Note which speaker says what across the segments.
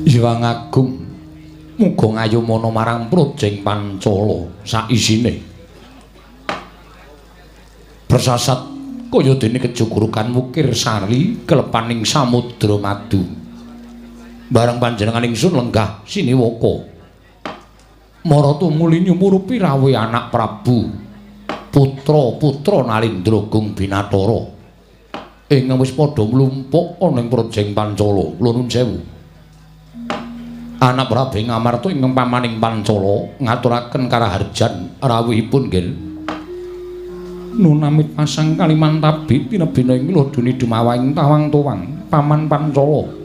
Speaker 1: Hyang Agung muga ngayomana marang Projeng Pancala saisine. Persasat kaya dene kejugurukan wukir sari kelepaning samudra madu. Bareng panjenengan ingsun lenggah siniwaka. Mara tumuli nyumurupi rawuh anak Prabu putra-putra Nalindra Gung Binatara ingkang wis padha mlumpuk ana ing Projeng Pancala. Kula nuwun sewu. Anak Prabu Ngamarta ingkang pamaning Pancala ngaturaken karaharjan rawuhipun nggih. Nunamit pasang Kalimantabi tinebina ing lodoni dumawaing tawang-tuwang paman Pancala.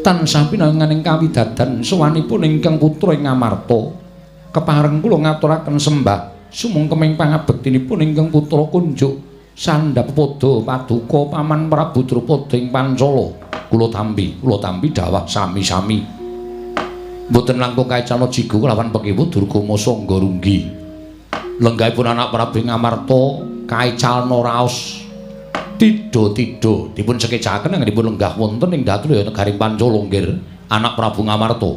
Speaker 1: Tansah pinanganing kawidadan sowanipun ingkang putra ing Ngamarta. Kepareng kula ngaturaken sembah sumungkeming pangabektinipun ingkang putra kunjuk sandhap pada paduka paman Prabu Drupada ing Pancala. Kula tampi dawah sami-sami. Mboten langkung kaecana jigo kelawan pekiwu Durga Masangga runggi. Lenggahipun anak Prabu Ngamarta kaecalna raos tidha-tidha dipun sekecaken anggenipun lenggah wonten ing datrya negaring Pancala nggih anak Prabu Ngamarta.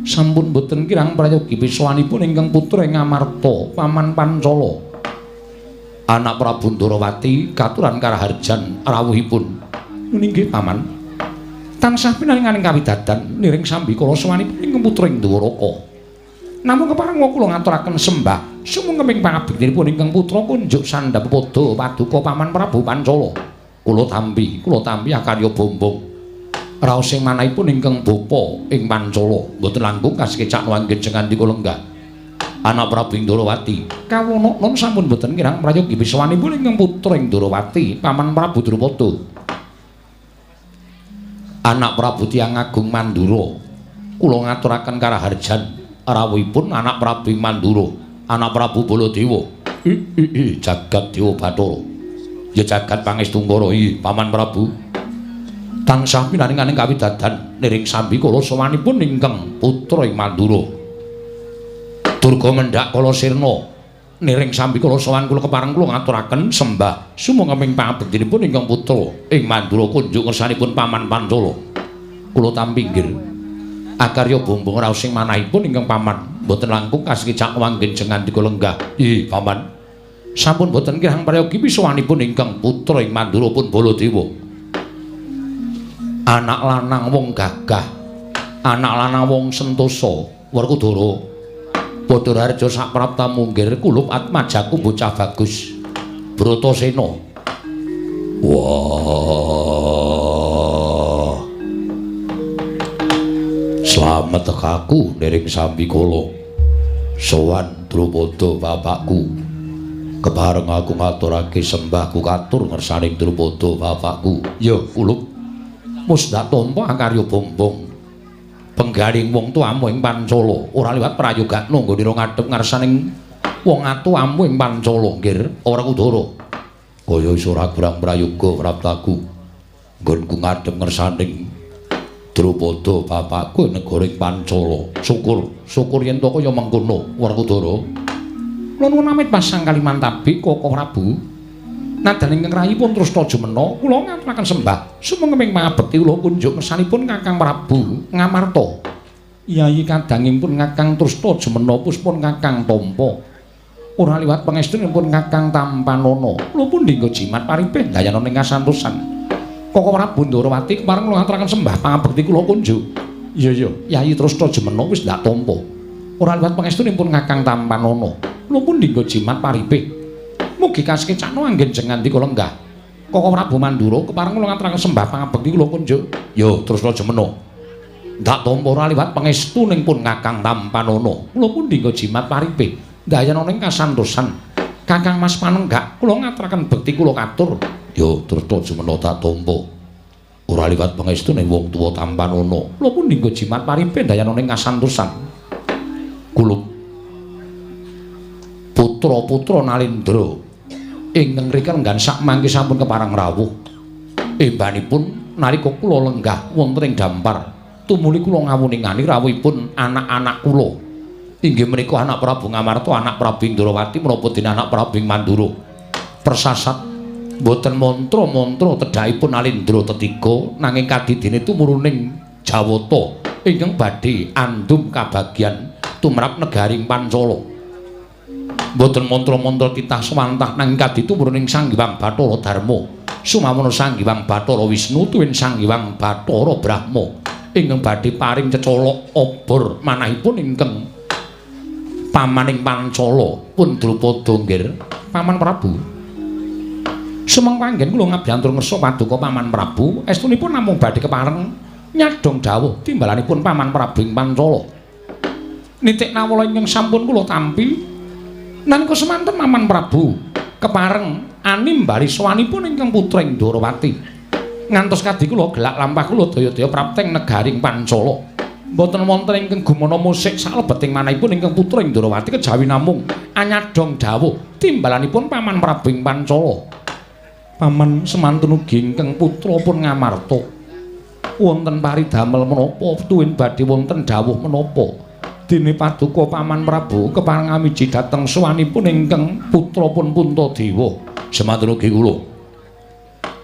Speaker 1: Sampun boten kirang prayogi pisowanipun ingkang putra ing Ngamarta paman Pancala. Anak Prabu Ndorowati katuran karaharjan rawuhipun. Nggih paman. Tansah pinaringaning kawidadan niring sambikala sowanipun ingkang putra ing Dwaraka. Namung kepareng kula ngaturaken sembah sumungkeming pangabektinipun ingkang putra kunjuk sandhap pada paduka paman Prabu Pancala. Kula tampi akarya bombong. Raos sing manahipun ingkang bapa ing Pancala mboten langkung kasekecakno anggen jengandika lenggah. Anak Prabu Ndorowati kawula non sampun mboten kirang prayogi pisowanipun ingkang putra ing Ndorowati paman Prabu Drupada. Anak Prabu Tiyang Agung Mandura kula ngaturaken karaharjan rawuhipun anak Prabu Mandura, anak Prabu Baladewa. Jagat Dewa Bathara. Ya jagat pangestungkara paman Prabu. Tansah pinaringaning kawidadan niring sambikala sowanipun ingkang putra ing Mandura. Durga mendhak kala sirna niring sambikala sowan kula kepareng kula ngaturaken sembah sumangga pangabektinipun ingkang putra ing Mandura kunjuk ngersanipun paman Pancala. Kula tampi nggih. Akarya bombong raos sing manahipun ingkang paman mboten langkung kasekecak wanggen jengandika lenggah. Paman. Sampun mboten kirang prayogi pisowanipun ingkang putra ing Mandura pun Baladewa. Anak lanang wong gagah, anak lanang wong sentosa, Werkudara. Padha raharja saprapta munggir kulup atmajaku bocah bagus. Bratasena. Wah. Slamet tekaku niring sambikala. Sowan Drupada bapakku. Kepareng aku ngaturake sembahku katur ngersaning Drupada bapakku. Ya kulup. Mus ndak tampa akarya bombong. Penggaling wong tuamu ing Pancala ora liwat prayogakno nggonira ngadhep ngarsaning wong atuamu ing Pancala nggih Werkudara. Kaya iso ora kurang prayoga praptaku. Nggonku ngadhep ngersaning Drupada bapakku negara ing Pancala. Syukur, syukur yen to kaya mengkono Werkudara. Kula nuwun amit pasang Kalimantabi Koko Prabu. Nadan ingkang rahipun Trusna Jumena kula ngaturaken sembah sumangga pangabekti kula kunjuk ngersanipun Kakang Prabu Ngamarta. Yayi kadangipun Kakang Trusna Jumena puspun Kakang tampa. Ora liwat pangestunipun Kakang Tampanana. Kula pun dinggo jimat paripih dayana ing kasantosan. Koko Prabu Ndorowati kepareng kula ngaturaken sembah pangabekti kula kunjuk. Iya iya, Yayi Trusna Jumena wis ndak tampa. Ora liwat pangestunipun Kakang Tampanana. Kula pun dinggo jimat paripih. Mugi kasekecakno anggen jengandika lenggah. Koko Prabu Mandura kepareng kula ngaturaken sembah pangabekti kula kunjuk. Ya Trusna Jumena. Ndak tampa ora liwat pangestuning pun Kakang Tampanana. Kula pun dinggo jimat paripih ndayana ing kasantosan. Kakang Mas Panenggak kula ngaturaken bekti kula katur. Ya Trusna Jumena tak tampa. Ora liwat pangestuning wong tuwa Tampanana. Kula pun dinggo jimat paripih ndayana ing kasantosan. Kulup putra-putra Nalindra ingkang mriki lenggan sakmangke sampun kepareng rawuh. Embanipun nalika kula lenggah wonten ing dampar, tumuli kula ngawuningani rawuhipun anak-anak kula. Inggih menika anak Prabu Ngamarta, anak Prabu Ndrawati menapa dene anak Prabu Mandura. Persasat Mboten mantra-mantra tedhakipun Alindra tetiga nanging kadidene tumuruning Jawata ingkang badhe andum kabagyan tumrap negaring Pancala. Mboten mantra-mantra titah swantah nanging kaditumuruning Sang Hyang Bathara Darma, sumawana Sang Hyang Bathara Wisnu tuwin Sang Hyang Bathara Brahma ingkang badhe paring cecolok obor manahipun ingkang pamaning Pancala pun Drupada nggir Paman Prabu. Sumeng panggen kula ngabyantur ngersa paduka Paman Prabu estunipun namung badhe kepareng nyadhong dawuh timbalanipun Paman Prabu ing Pancala. Nitik nawala ingkang sampun kula tampi nalika semanten Paman Prabu kepareng animbali sowanipun ingkang putra ing Ndorowati. Ngantos kadi kula gelak lampah kula daya-daya prapteng negaring Pancala. Mboten wonten ingkang gumana musik salebeting manahipun ingkang putra ing Ndorowati kejawi namung anyadhong dawuh timbalanipun Paman Prabu ing Pancala. Paman semanten ugi ingkang putra pun ngamarta. Wonten paridamel menapa tuwin badhe wonten dawuh menapa? Dene paduka Paman Prabu kepareng amiji dhateng sowanipun ingkang putra pun Puntadewa. Semanten ugi kula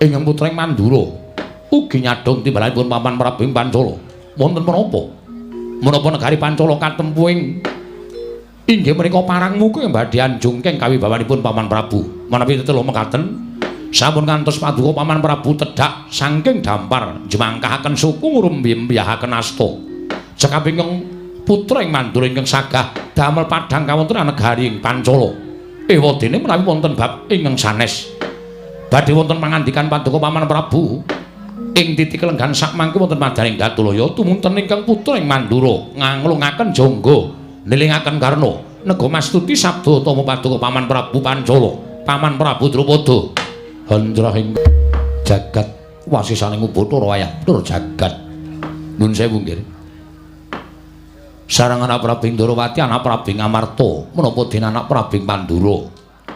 Speaker 1: ingkang putra ing Mandura ugi nyadhong timbalanipun Paman Prabu ing Pancala. Wonten menapa? Menapa negari Pancala katempuing inggih menika parang muka ing badhe anjungkeng kawibawanipun Paman Prabu. Menawi tetela mekaten sampun ngantos paduka Paman Prabu tedhak saking dampar jemangkahaken suku ngrumbimbiahaken asta. Cekap ingkang putra ing Mandura ingkang sagah damel padhang kawontenan negari ing Pancala. Ewadene menawi wonten bab ingkang sanes badhe wonten pangandikan paduka Paman Prabu ing titik lenggan sakmangke wonten madaning Datulaya tumunten ingkang putra ing Mandura nganglungaken jangga nilingaken karna nego mastuti sabda utama paduka Paman Prabu Pancala. Paman Prabu Drupada Hendra ing jagat wasisaning Bathara wayah tur jagat. Nun sewu nggih. Sareng anak Prabu Ndorowati, anak Prabu Ngamarta, menapa dene anak Prabu Mandura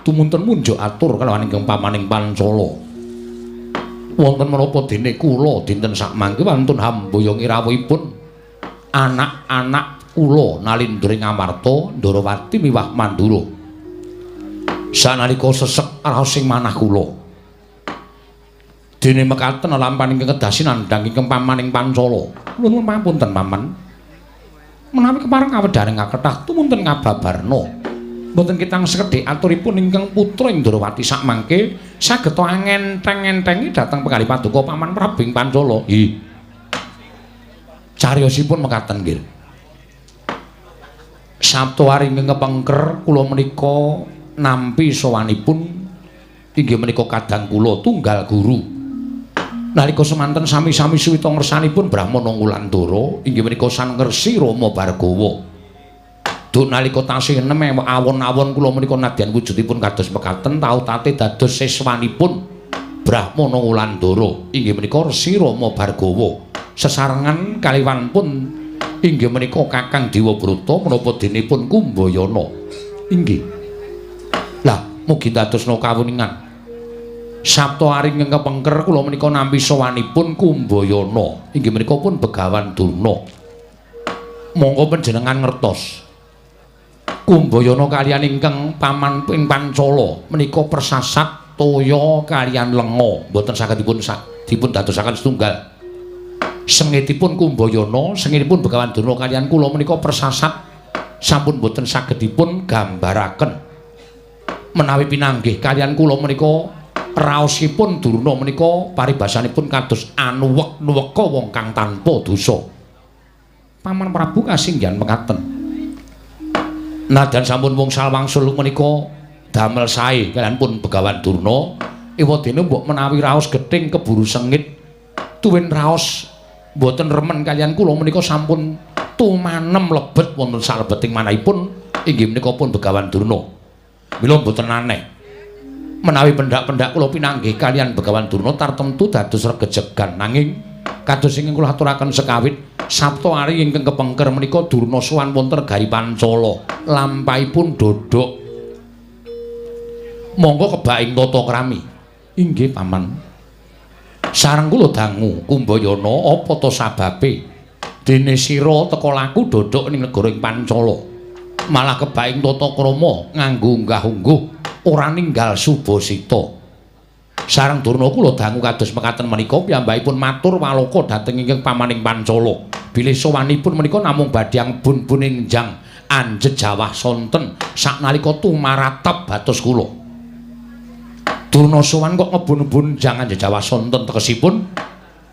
Speaker 1: tumunten munjuk atur kalawan ingkang pamaning Pancala. Wonten menapa dene kula dinten sakmangke wantun hamboyong rawuhipun anak-anak kula Nalindra ing Ngamarta, Ndorowati miwah Mandura. Sanalika sesek raos ing manah kula. Dene mekaten lampahan ingkang kedah sinandhang ingkang pamaning Pancala. Nuwun pamunten Paman. Menawi kepareng kawedharing kathah tumunten ngababarna. Mboten kitang sekedhik aturipun ingkang putra ing Ndorowati sakmangke saged angenteng-entengi dhateng penggalih paduka Paman Prabu ing Pancala. Nggih. Cariyosipun mekaten nggih. Sabtu ari ingkang kepengker kula menika nampi sowanipun inggih menika kadang kula tunggal guru. Nalika semanten sami-sami suwita ngersanipun Brahmana Ngulandara inggih menika Sang Resi Rama Bhargawa. Duk nalika tasih enem awon-awon kula menika nadyan wujudipun kados mekaten tau tate dados siswanipun Brahmana Ngulandara inggih menika Resi Rama Bhargawa. Sesarengan kaliwan pun inggih menika Kakang Dewabrata menapa dene pun Kumbayana. Inggih. Lah mugi dadosna kawuningan. Sabta ari ingkang kepengker kula menika nampi sowanipun Kumbayana inggih menika pun Begawan Durna. Monggo panjenengan ngertos. Kumbayana kaliyan ingkang paman ing Pancala menika persasat toya kaliyan lenga mboten saged dipun dadosaken setunggal. Sengitipun Kumbayana, sengitipun Begawan Durna kaliyan kula menika persasat sampun mboten saged dipun gambaraken. Menawi pinanggih kaliyan kula menika raosipun Durna menika paribasanipun kados anuwek-nuweka wong kang tanpa dosa. Paman Prabu kasinggihan mekaten. Nadyan sampun wungsal wangsul menika damel sae kaliyan pun Begawan Durna, ewadene mbok menawi raos gething keburu sengit tuwin raos mboten remen kaliyan kula menika sampun tumanem lebet wonten salebeting manahipun inggih menika pun Begawan Durna. Mila mboten aneh menawi pendak-pendak kula pinanggih kaliyan Begawan Durna tartemtu dados regejegan, nanging kados ingkang kula aturaken sekawit Sabta ari ingkang kepengker menika Durna sowan wonten negari Pancala lampahipun dodhok. Monggo kebak ing tata krami. Inggih Paman. Sareng kula dangu Kumbayana apa ta sababe dene sira teka laku dodhok ning negara ing Pancala malah kebak ing tata krama nganggo unggah-ungguh ora ninggal subasita. Sareng Durna kula dangu kados mekaten menika piyambakipun matur waloka dhateng ingkang pamaning Pancala. Bilih sowanipun menika namung badhe angbun-bun enjang anjejawah sonten saknalika tumaratap batos kula. Durna sowan kok ngebun-bun enjang anjejawah sonten tegesipun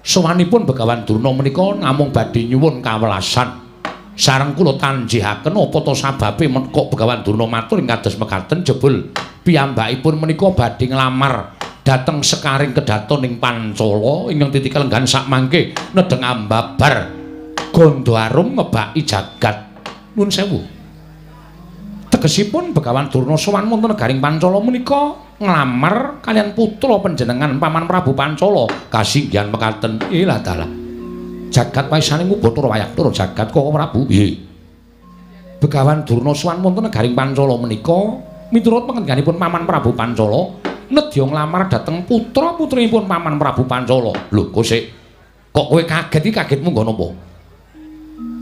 Speaker 1: sowanipun Begawan Durna menika namung badhe nyuwun kawelasan. Sareng kula tanjihaken apa ta sababe kok Begawan Durna matur ing kados mekaten jebul piyambakipun menika badhe nglamar dhateng sekaring kedaton ing Pancala ingkang titi kalenggahan sakmangke nedheng ambabar gandha arum ngebaki jagat. Nuwun sewu. Tegesipun Begawan Durna sowan wonten negaring Pancala menika nglamar kalian putra panjenengan Paman Prabu Pancala kasinggihan mekaten. Ilah dalah. Jagat waisane ngubathara wayah tur jagat Koko Prabu. Nggih. Begawan Durna sowan wonten negaring Pancala menika miturut pangendikaanipun Paman Prabu Pancala nedya nglamar dhateng putra-putrinipun Paman Prabu Pancala. Lho, kok sik kok kowe kaget iki kagetmu nggo napa?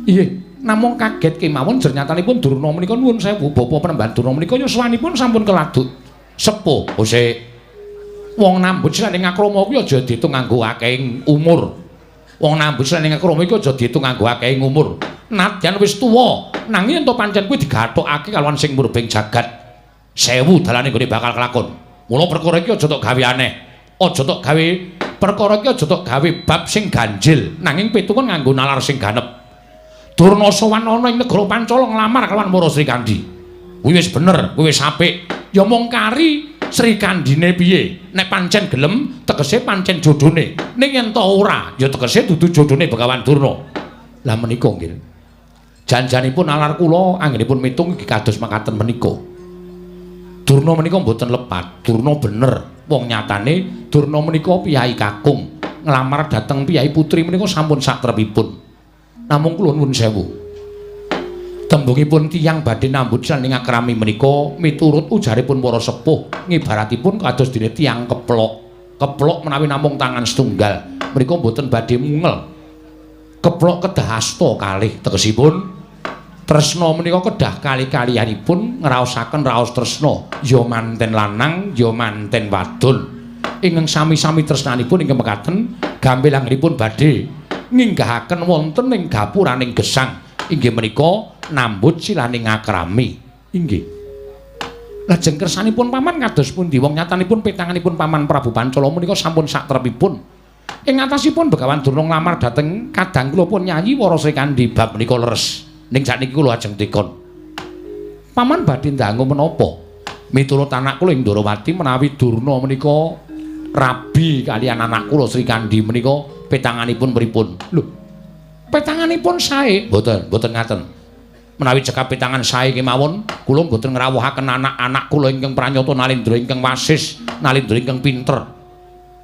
Speaker 1: Nggih, namung kaget kemawon jernyatanipun Durna menika nuwun sewu bapa penemban Durna menika yuswanipun sampun keladuk sepuh. Kok sik wong nambut sing akrama kuwi aja diitung nganggo akehing umur. Wong nambut sing akrama iki aja diitung nganggo akehing umur. Nadyan wis tuwa, nanging yen to pancen kuwi digathukake kalawan sing murbeng jagat sewu dalane nggone bakal kelakon. Mula perkara iki aja tok gawe aneh. Aja tok gawe perkara iki aja tok gawe bab sing ganjil, nanging pitungan nganggo nalar sing ganep. Durna sowan ana ing negara Pancala nglamar kelawan Wara Srikandhi. Kuwi wis bener, kuwi wis apik. Ya mung kari Srikandhine piye? Nek pancen gelem, tegese pancen jodhone. Ning yen to ora, ya tegese dudu jodhone Begawan Durna. Lah menika nggih. Janjanipun nalar kula anggenipun mitung iki kados makaten menika. Durna menika mboten lepat, Durna bener. Wong nyatane Durna menika piyai kakung, nglamar dhateng piyai putri menika sampun satrepipun. Namung kula nuwun sewu. Tembungipun tiyang badhe nambut saning akrami menika miturut ujaripun para sepuh ngibaratipun kados dene tiyang keplok. Keplok menawi namung tangan setunggal menika mboten badhe mungel. Keplok kedah asta kalih tegesipun tresna menika kedah kali-kalianipun ngraosaken raos tresna, ya manten lanang ya manten wadon. Ingkang sami-sami tresnanipun ingkang mekaten gampil anggenipun badhe nginggahaken wonten ing gapuraning gesang inggih menika nambut silaning akrami. Inggih. Lajeng kersanipun paman kados pundi? Wong nyatanipun petanganipun Paman Prabu Pancala menika sampun satrepipun. Ing atasipun Begawan Durna nglamar dhateng kadang kula pun Nyayi Wara Srikandhi bab menika leres. Ning sakniki kula ajeng tekon. Paman badhe ndangu menapa? Miturut anak kula ing Ndorowati menawi Durna menika rabi kalian anak kula Srikandhi menika petanganipun pripun? Lho, petanganipun sae? Mboten, mboten ngaten. Menawi cekap petangan sae kemawon, kula mboten ngrawuhaken anak-anak kula ingkang pranyata nalindra ingkang wasis, nalindra ingkang pinter.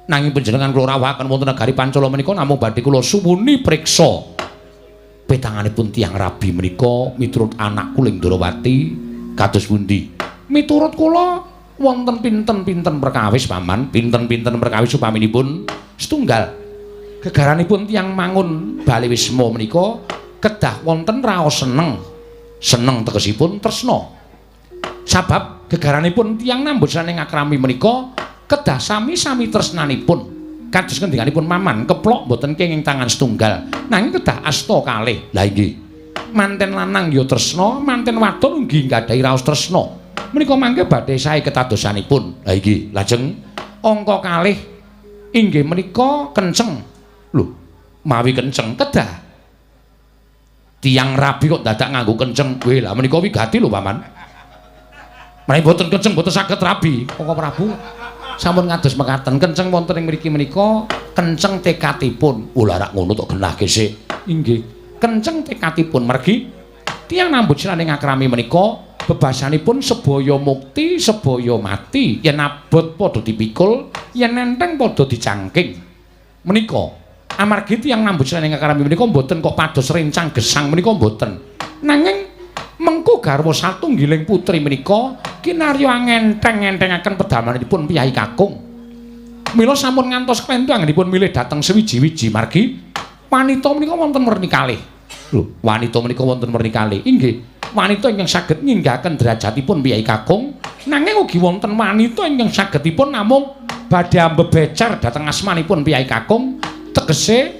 Speaker 1: Nanging panjenengan kula rawuhaken wonten negari Pancala menika namung badhe kula suwuni priksa. Petanganipun tiyang rabi menika miturut anak kula ing Ndorowati kados pundi? Miturut kula wonten pinten-pinten perkawis paman, pinten-pinten perkawis upaminipun setunggal. Gegaranipun tiyang mangun bale wisma menika kedah wonten raos seneng. Seneng tegesipun tresna. Sabab gegaranipun tiyang nambut saning akrami menika kedah sami-sami tresnanipun. Kados ngendikanipun paman, keplok mboten kenging tangan setunggal, nanging kedah asta kalih. Lah inggih. Manten lanang ya tresna, manten wadon ugi nggadahi raos tresna. Menika mangke badhe sae ketadosanipun. Lah inggih, lajeng angka kalih inggih menika kenceng. Lho, mawi kenceng kedah. Tiyang rabi kok dadak nganggo kenceng. Weh, lah menika wigati lho, Paman. Menawi mboten kenceng mboten saged rabi. Koko Prabu sampun ngados mekaten, kenceng wonten ing mriki menika kenceng tekadipun. Oh, lha rak ngono tok genahke sik. Inggih, kenceng tekadipun mergi tiyang nambut silaning akrami menika bebasanipun sebaya mukti, sebaya mati. Yen abot padha dipikul, yen enteng padha dicangking. Menika amargi tiyang nambut silaning akrami menika mboten kok pados rencang gesang menika mboten. Nanging mengko garwa satunggiling putri menika kinarya ngenteng-entengaken pedamanipun piyai kakung. Mila sampun ngantos klentu anggenipun milih dhateng sewiji-wiji margi wanita menika wonten werni kalih. Lho, wanita menika wonten werni kalih. Inggih, wanita ingkang saged nyinggahaken derajatipun piyai kakung, nanging ugi wonten wanita ingkang sagedipun namung
Speaker 2: Badhe ambebecer dhateng asmanipun piyai kakung, tegese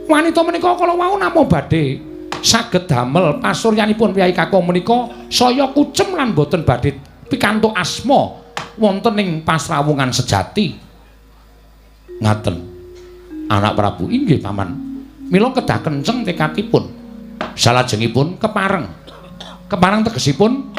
Speaker 2: wanita menika kala wau namung badhe saged damel pasuryanipun piyai kakung menika saya kucem lan boten badhe pikantuk asma wonten ing pasrawungan sejati. Ngaten. Anak Prabu, inggih paman. Mila kedah kenceng tekadipun. Salajengipun kepareng. Kepareng tegesipun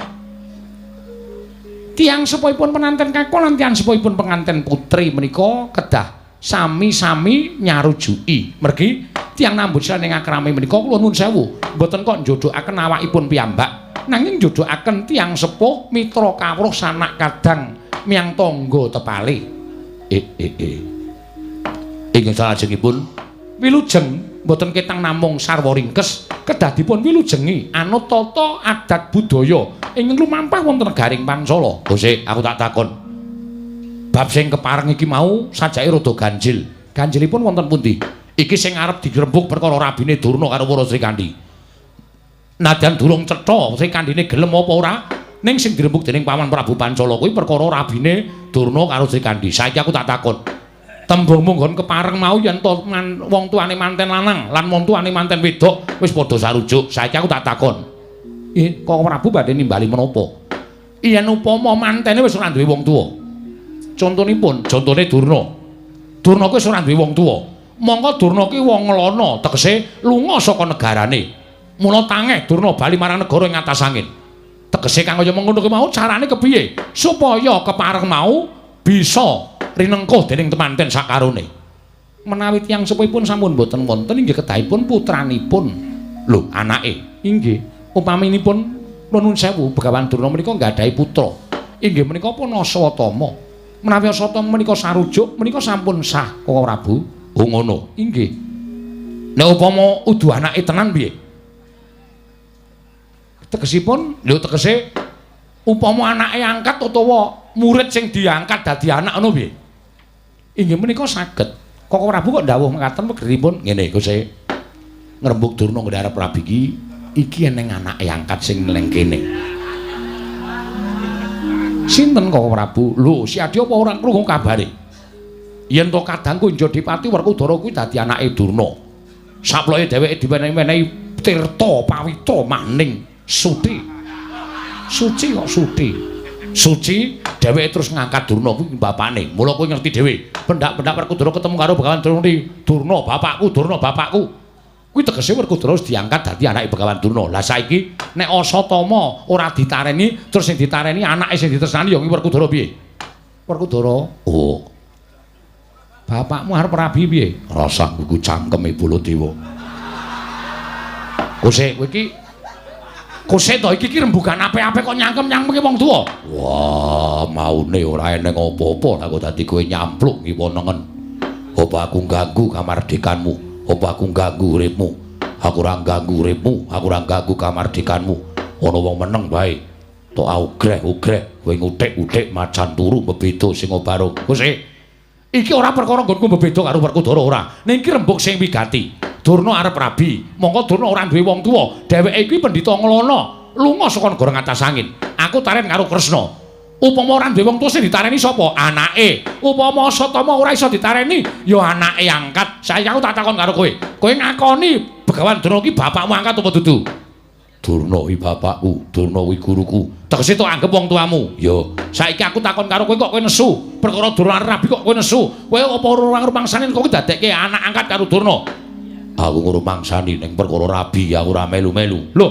Speaker 2: tiyang sepuhipun penganten kakung lan tiyang sepuhipun penganten putri menika kedah sami-sami nyarujuki. Mergi tiyang nambut ing akrame menika kula nuwun sewu, mboten kok njodokaken awakipun piyambak, nanging njodokaken tiyang sepuh, mitra kawruh, sanak kadang, miyang tangga tepale. Ingkang salajengipun wilujeng mboten ketang namung sarwa ringkes, kedah dipun wilujengi anut tata adat budaya ingkang lumampah wonten negaring Pancala. Gose, aku tak takon. Bab sing kepareng iki mau sajake rada ganjil. Ganjilipun wonten pundi? Iki sing arep dirembug perkara rabine Durna karo para Srikandhi. Nadyan durung cetha Srikandhine gelem apa ora, ning sing dirembug dening Paman Prabu Pancala kuwi perkara rabine Durna karo Srikandhi. Saiki aku tak takon. Tembungmu nggon kepareng mau yen to wong tuane manten lanang lan wong tuane manten wedok wis padha sarujuk. Saiki aku tak takon. Kok Prabu badhe nimbali menapa? Yen upama mantene wis ora duwe wong tuwa. Contonipun, contone Durna. Durna kuwi wis ora duwe wong tuwa. Mongko Durna kuwi wong nglana, tegese lunga saka negarane. Mula tangeh Durna bali marang negara ing atas angin. Tegese kang kaya mengkono kuwi mau carane kepiye supaya kepareng mau bisa rinengkuh dening temanten sakarone. Menawi tiyang sepuhipun sampun boten wonten inggih kedahipun putranipun. Lho, anake. Inggih. Upaminipun nuwun sewu Begawan Durna menika nggadahi putra. Inggih menika pun Aswatama. Menawi Aswatama menika sarujuk menika sampun sah Koko Prabu. Oh ngono. Inggih. Nek upama udu anake tenan piye? Tegesipun, lho tegese upama anake angkat utawa murid sing diangkat dadi anak ngono piye? Inggih menika saged. Koko Prabu kok ndhawuh mekaten pegeripun ngene Gusti. Ngrembug Durna ngene arep rabi iki, iki eneng anake angkat sing neng kene. Sinten Koko Prabu? Lho, si Adi apa ora krungu kabare? Yen to kadangku Njodipati Werkudara kuwi dadi anake Durna. Saploke dheweke diwenehi-wenehi tirta pawitra maning suci. Suci kok suci. Suci dheweke terus ngangkat Durna kuwi bapakne. Mula kowe ngerti dhewe, pendak-pendak Werkudara ketemu karo Begawan Durna, Durna bapakku, Durna bapakku. Kuwi tegese Werkudara wis diangkat dadi anake Begawan Durna. Lah saiki nek Asatama ora ditareni, terus sing ditareni anake sing ditresnani ya kuwi Werkudara piye? Werkudara, oh. Bapakmu arep rabi piye? Rasah nggugu cangkeme Baladewa. Kose kowe iki kose to iki rembugan apik-apik kok nyangkem-nyangkemke wong tuwa. Wah, maune ora eneng apa-apa lah kok dadi kowe nyampluk ngiwa nengen. Apa aku ganggu kamardikanmu? Apa aku ganggu uripmu? Aku ora ganggu uripmu, aku ora ganggu kamardikanmu. Ana wong meneng bae. Tok augreh-ugreh, kowe nguthik-uthik macan turu bebeda sing barung. Kose iki ora perkara nggonku bebeda karo Werkudara ora. Ning iki rembug sing wigati. Durna arep rabi, mongko Durna ora duwe wong tuwa. Dheweke iki pendhita nglana, lunga saka negara ngatas angin. Aku taren karo Kresna. Upama ora duwe wong tuwa sing ditareni sapa? Anake. Upama Asatama ora iso ditareni, ya anake angkat. Saiki aku tak takon karo kowe. Kowe ngakoni Begawan Durna iki bapakmu angkat apa dudu? Durna kuwi bapakku, Durna kuwi guruku. Tegese tok anggep wong tuamu. Ya, saiki aku takon karo kowe kok kowe nesu. Perkara Durna rabi kok kowe nesu. Kowe apa ora ngrumangsani kok dadekke anak angkat karo Durna? Aku ngrumangsani ning perkara rabi aku ora melu-melu. Lho,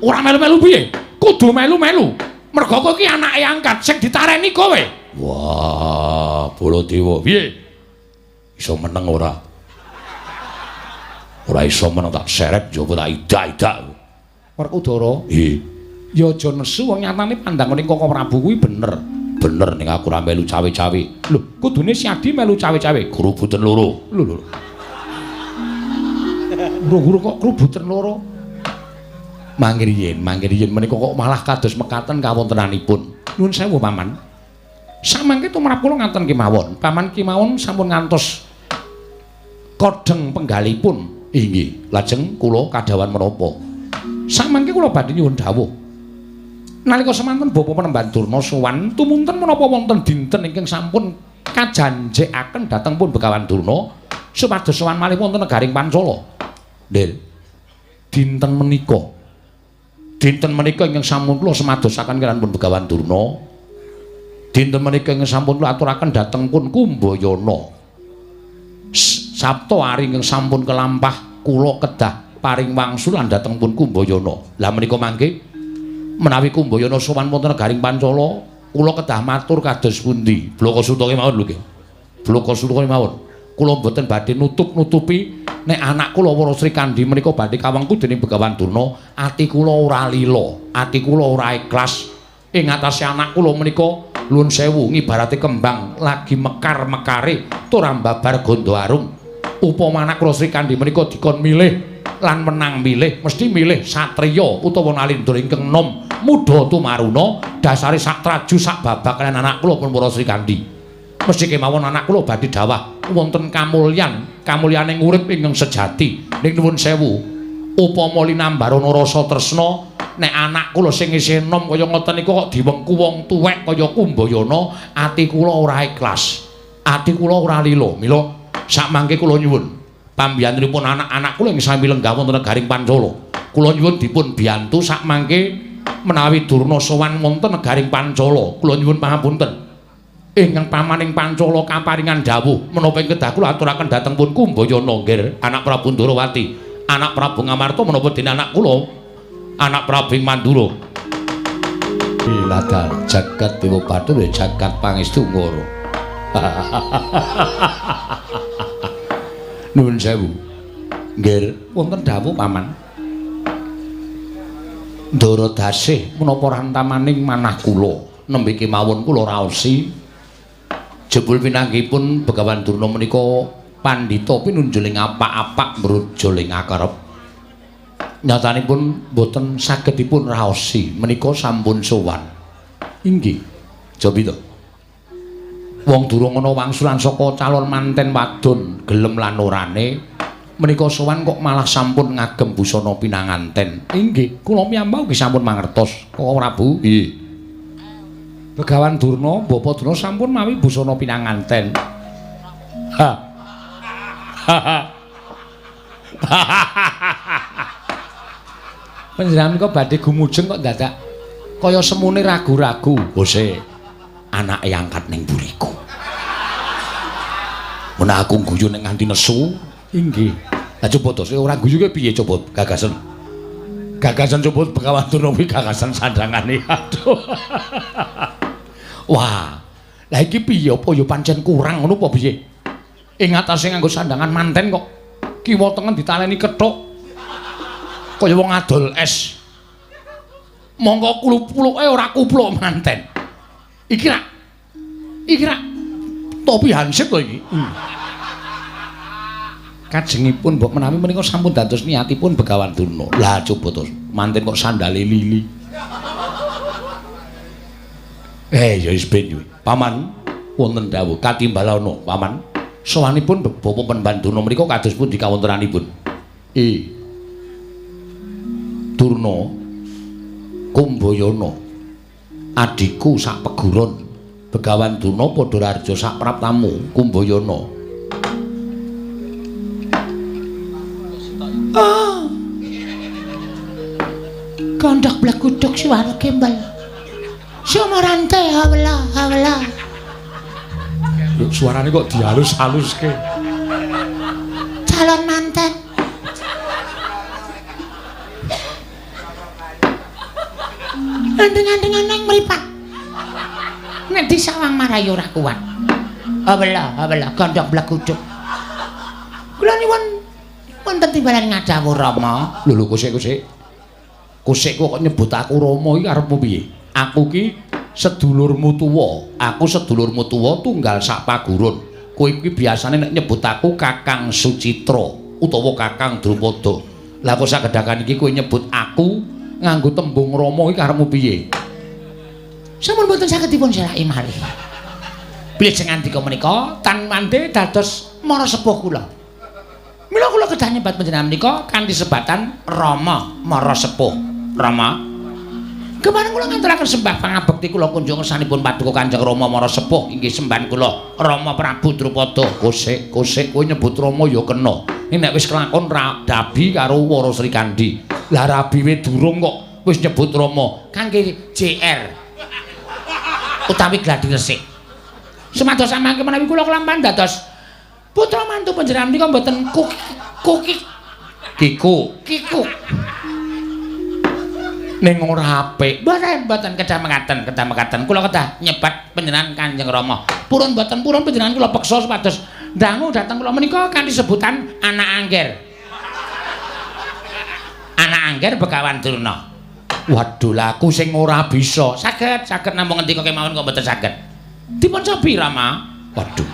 Speaker 2: ora melu-melu piye? Kudu melu-melu. Mergo kowe iki anake angkat sing ditareni kowe. Wah, Baladewa piye? Iso meneng ora? Ora iso meneng tak seret njaba tak idak-idak. Werkudara, nggih. Ya aja nesu wong nyatane pandangane Koko Prabu kuwi bener. Bener ning aku ora melu cawe-cawe. Lho, kudune si Adi melu cawe-cawe. Grubuten loro. Lho lho. Guru-guru kok grubuten loro. Mangriyin, mangriyin menika kok malah kados mekaten kawontenanipun. Nuwun sewu, Paman. Samangke tumrap kula ngaten kemawon. Paman kemawon sampun ngantos kodheng penggalipun. Inggih, lajeng kula kadhawan menapa? Samangke kula badhe nyuwun dawuh. Nalika semanten Bapak Penemban Durna sowan tumunten menapa wonten dinten ingkang sampun Kajanjekaken dhateng pun Begawan Durna supados sowan malih wonten negaring Pancala. Ndel. Dinten menika. Dinten menika ingkang sampun kula semadosaken kaliyan pun Begawan Durna. Dinten menika ingkang sampun kula aturaken dhateng pun Kumbayana. Sabta ari ingkang sampun kelampah kula kedah paring wangsulan dhateng pun Kumbayana. Lah menika mangke menawi Kumbayana sowan wonten negaring Pancala, kula kedah matur kados pundi? Blaka suta kemawon lho nggih. Blaka suta kemawon. Kula mboten badhe nutup-nutupi nek anak kula Wara Srikandhi menika badhe kawengku dening Begawan Durna, ati kula ora lila, ati kula ora ikhlas. Ing atase anak kula menika nuwun sewu ngibarate kembang lagi mekar-mekare tur ambabar gandha arum. Upama anak kula Srikandhi menika dikon milih lan menang milih, mesti milih satriya utawa nalindra ingkang nom muda tumaruna dasare sak traju sak babak kaliyan anak kula pun Wara Srikandhi. Mesti kemawon anak kula badhe dawah wonten kamulyan, kamulyaning urip ingkang sejati. Ning nuwun sewu, upama linambarana rasa tresna nek anak kula sing isih enom kaya ngoten niku kok diwengku wong tuwek kaya Kumbayana, ati kula ora ikhlas, ati kula ora lila. Mila sakmangke kula nyuwun pambiyantunipun anak-anak kula ing sami lenggah wonten negaring Pancala. Kula nyuwun dipun biyantu sakmangke menawi Durna sowan wonten negaring Pancala. Kula nyuwun pangapunten. Ingkang pamaning Pancala kaparingan dawuh menapa ing kedah kula aturaken dhateng pun Kumbayana nggih, anak Prabu Ndorowati, anak Prabu Ngamarta menapa dene anak kula, anak Prabu Mandura. Ladar jagat dewa bathara jagat pangestu ngoro. Nuwun sewu. Nggih, wonten dawuh paman. Ndara dasih menapa rantamaning manah kula nembe kemawon kula raosi. Jebul pinanggihipun Begawan Durna menika pandhita pinunjuling apak-apak mrujuling akerep. Nyatanipun boten saged dipun raosi menika sampun sowan. Inggih. Jabi to. Wong durung ana wangsulan saka calon manten wadon gelem lan orane menika sowan kok malah sampun ngagem busana pinanganten. Inggih, kula piyambak ugi sampun mangertos. Kok Prabu? Nggih. Begawan Durna, Bapak Durna sampun mawi busana pinanganten. Ha. Panjenengan menika badhe gumujeng kok dadak kaya semune ragu-ragu. Bose, anake angkat ning mburiku. Menawa aku guyu nek nganti nesu, inggih. Lah coba to, ora guyu ki piye coba gagasan. Gagasan coba Begawan Durna kuwi gagasan sandangane. Aduh. Wah, lah iki piye apa ya pancen kurang ngono apa piye? Ing atase nganggo sandangan manten kok kiwa tengen ditaleni kethuk. Kaya wong adol es. Mongko klupluke ora kupluk manten. Iki rak topi hansip to iki. Kajengipun mbok menawi menika sampun dados niatipun Begawan Durna. Lah coba to, manten kok sandale lili. Ya wis ben kuwi. Paman wonten dawuh katimbalana, Paman. Sowanipun Bapak Pendurna menika kados pundi kawontenanipun? Durna Kumbayana adhiku sak peguron Begawan Durna padha raharja sak praptamu Kumbayana.
Speaker 3: Oh. Gondok bleguduk suwara gembel. Sumarante hawla hawla.
Speaker 2: Lho suarane kok dihalus-haluske.
Speaker 3: Calon manten. Andeng-andengan nang mripat. Nek disawang marai ora kuat. Hawla hawla gondok bleguduk. Kula nyuwun wonten timbalan ngadhawuh Rama.
Speaker 2: Lho lho kosek-kosek. Kosek kok nyebut aku Rama iki arepmu piye? Aku ki sedulurmu tuwa. Aku sedulurmu tuwa tunggal sak paguron. Kowe iki biasane nek nyebut aku Kakang Sucitra utawa Kakang Drupada. Lah kok sagedakan iki kowe nyebut aku nganggo tembung Rama iki karepmu piye?
Speaker 3: Sampun boten saged dipun selaki malih. Bilih sengandika menika tan mande dados mara sepuh kula. Mila kula kedah nyebat panjenengan menika kanthi sebatan Rama mara sepuh. Rama. Kemarin kula ngaturaken sembah pangabekti kula kunjung ngersanipun Paduka Kanjeng Rama Mara Sepuh inggih sembahan kula Rama Prabu Drupada.
Speaker 2: Kosek kosek kowe nyebut Rama ya kena. Ning nek wis kelakon rabi karo Wara Srikandhi. Lah rabi we durung kok wis nyebut Rama.
Speaker 3: Kangge JR utawi gladi resik. Sumados samangke menawi kula kelampan dados putra mantu panjenengan menika mboten kuki
Speaker 2: kiku
Speaker 3: kiku.
Speaker 2: Ning ora apik.
Speaker 3: Mboten mboten kedah mekaten, kedah mekaten. Kula kedah nyebat panjenengan Kanjeng Rama. Purun mboten purun panjenengan kula peksa supados ndangu dhateng kula menika kanthi sebutan anak angger. Anak angger Begawan Durna.
Speaker 2: Waduh, lah aku sing ora bisa.
Speaker 3: Saged, saged namung ngendika kemawon kok mboten saged. Dipun cobi Rama.
Speaker 2: Waduh.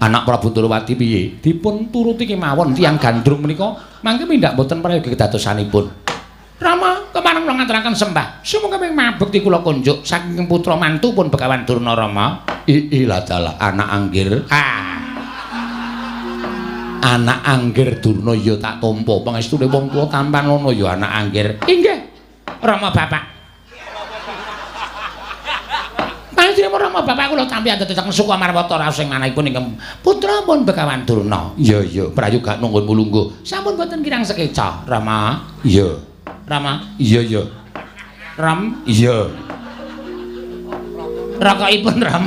Speaker 2: Anak Prabu Ndorowati piye? Dipun turuti kemawon tiyang gandrung menika mangke mindak mboten prayogi kedadosanipun.
Speaker 3: Rama, kemareng kula ngaturaken sembah. Sumangga ping mabekti kula kunjuk saking putra mantu pun Begawan Durna Rama.
Speaker 2: Iilah dalah anak anggir.
Speaker 3: Ah.
Speaker 2: Anak anggir Durna ya tak tampa. Pangestune wong tuwa tampan ana ya anak anggir.
Speaker 3: Inggih. Rama bapak. Panjenengan Rama bapak kula tampi andadosaken suku Amarwata raos ing manahipun ingkang putra pun Begawan Durna.
Speaker 2: Iya iya, prayoga nunggun mulungguh.
Speaker 3: Sampun boten kirang sekeca, Rama.
Speaker 2: Iya.
Speaker 3: Rama.
Speaker 2: Iya iya.
Speaker 3: Ram.
Speaker 2: Iya.
Speaker 3: Rokokipun Ram.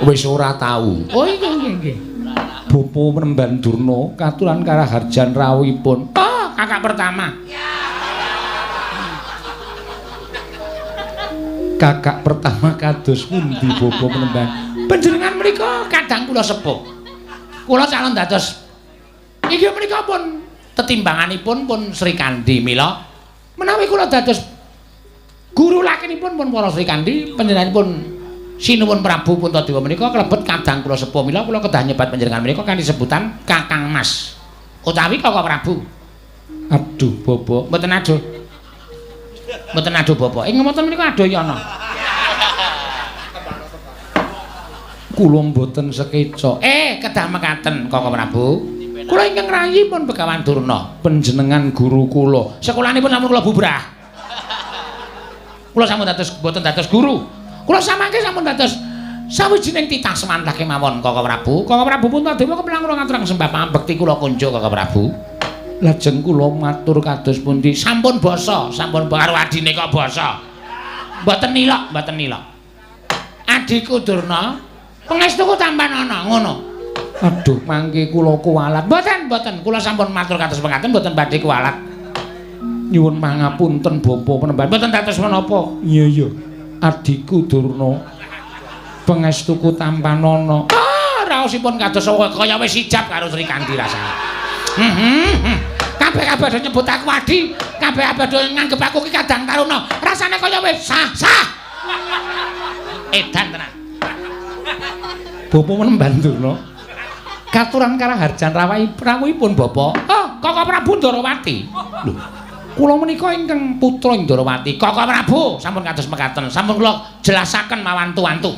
Speaker 2: Wis ora tau.
Speaker 3: Oh iya nggih nggih.
Speaker 2: Bapa Mremban Durna katuran karaharjan rawuhipun.
Speaker 3: Oh, kakak pertama.
Speaker 2: Kakak pertama kados pundi Bapa Mremban?
Speaker 3: Panjenengan menika kadang kula sepuh. Kula calon dados inggih menika pun tetimbanganipun pun Srikandhi mila menawi kula dados guru lakinipun pun para Srikandhi panjenenganipun Sinuwun Prabu Puntadewa menika klebet kadang kula sepuh mila kula kedah nyebat panjenengan menika kanthi sebutan Kakang Mas utawi Kaka Prabu.
Speaker 2: Aduh Bapak,
Speaker 3: mboten aduh. Mboten aduh Bapak. Ing ngoten menika aduh yana.
Speaker 2: Kula mboten sekeca.
Speaker 3: Kedah mekaten Kaka Prabu. Kula ingkang rayi pun Begawan Durna,
Speaker 2: panjenengan guru kula.
Speaker 3: Sekolanipun sampun kula bubrah. Kula sampun dados mboten dados guru. Kula samangke sampun dados sawijining titah semantah kemawon Kaka Prabu. Kaka Prabu Puntadewa kepelang kula ngaturaken sembah pambekti kula kunjuk Kaka Prabu.
Speaker 2: Lajeng kula matur kados pundi?
Speaker 3: Sampun basa, sampun karo adine kok basa. Mboten nilok, mboten nilok. Adhiku Durna, pangestuku tampan ana ngono.
Speaker 2: Aduh, mangke kula kuwalat.
Speaker 3: Mboten, mboten. Kula sampun matur kados mekaten mboten badhe kuwalat.
Speaker 2: Nyuwun pangapunten Bapa Penemban.
Speaker 3: Mboten dados menapa.
Speaker 2: Iya iya. Adhiku Durna, pangestuku tampanana.
Speaker 3: Ah, raosipun kados kaya wis ijab karo Srikandhi rasane. Kabeh-kabeh do nyebut aku adi, kabeh-kabeh do nganggep aku ki kadang taruna. Rasane kaya wis sah, sah. Edan tenan.
Speaker 2: Bapa Penemban Durna. Katuran karaharjan rawuhipun Bapak.
Speaker 3: Oh, Kaka Prabu Ndorowati.
Speaker 2: Lho, kula menika ingkang putra Ndorowati.
Speaker 3: Kaka Prabu sampun kados mekaten, sampun kula jelasaken mawantu-wantu.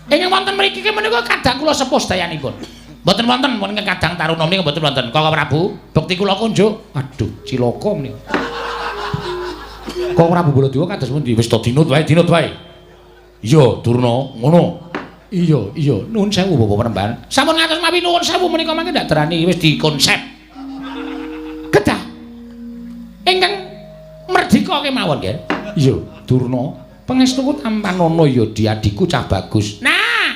Speaker 3: Ingkang wonten mriki menika kadang kula sepuh sedayanipun. Mboten wonten pun ingkang kadang taruna menika mboten wonten. Kaka Prabu, bekti kula kunjuk.
Speaker 2: Aduh, cilaka menika. Kaka Prabu Baladewa kados pundi? Wis to dinut wae, dinut wae. Iya, Durna, ngono. Iya, iya, nuwun sewu Bapak Penemban.
Speaker 3: Sampun ngatos mawi nuwun sewu menika mangke ndak derani wis dikonsep. Kedah ingkang merdika kemawon nggih.
Speaker 2: Iya, Durna, pangestuku tampanana ya diadiku cah bagus.
Speaker 3: Nah.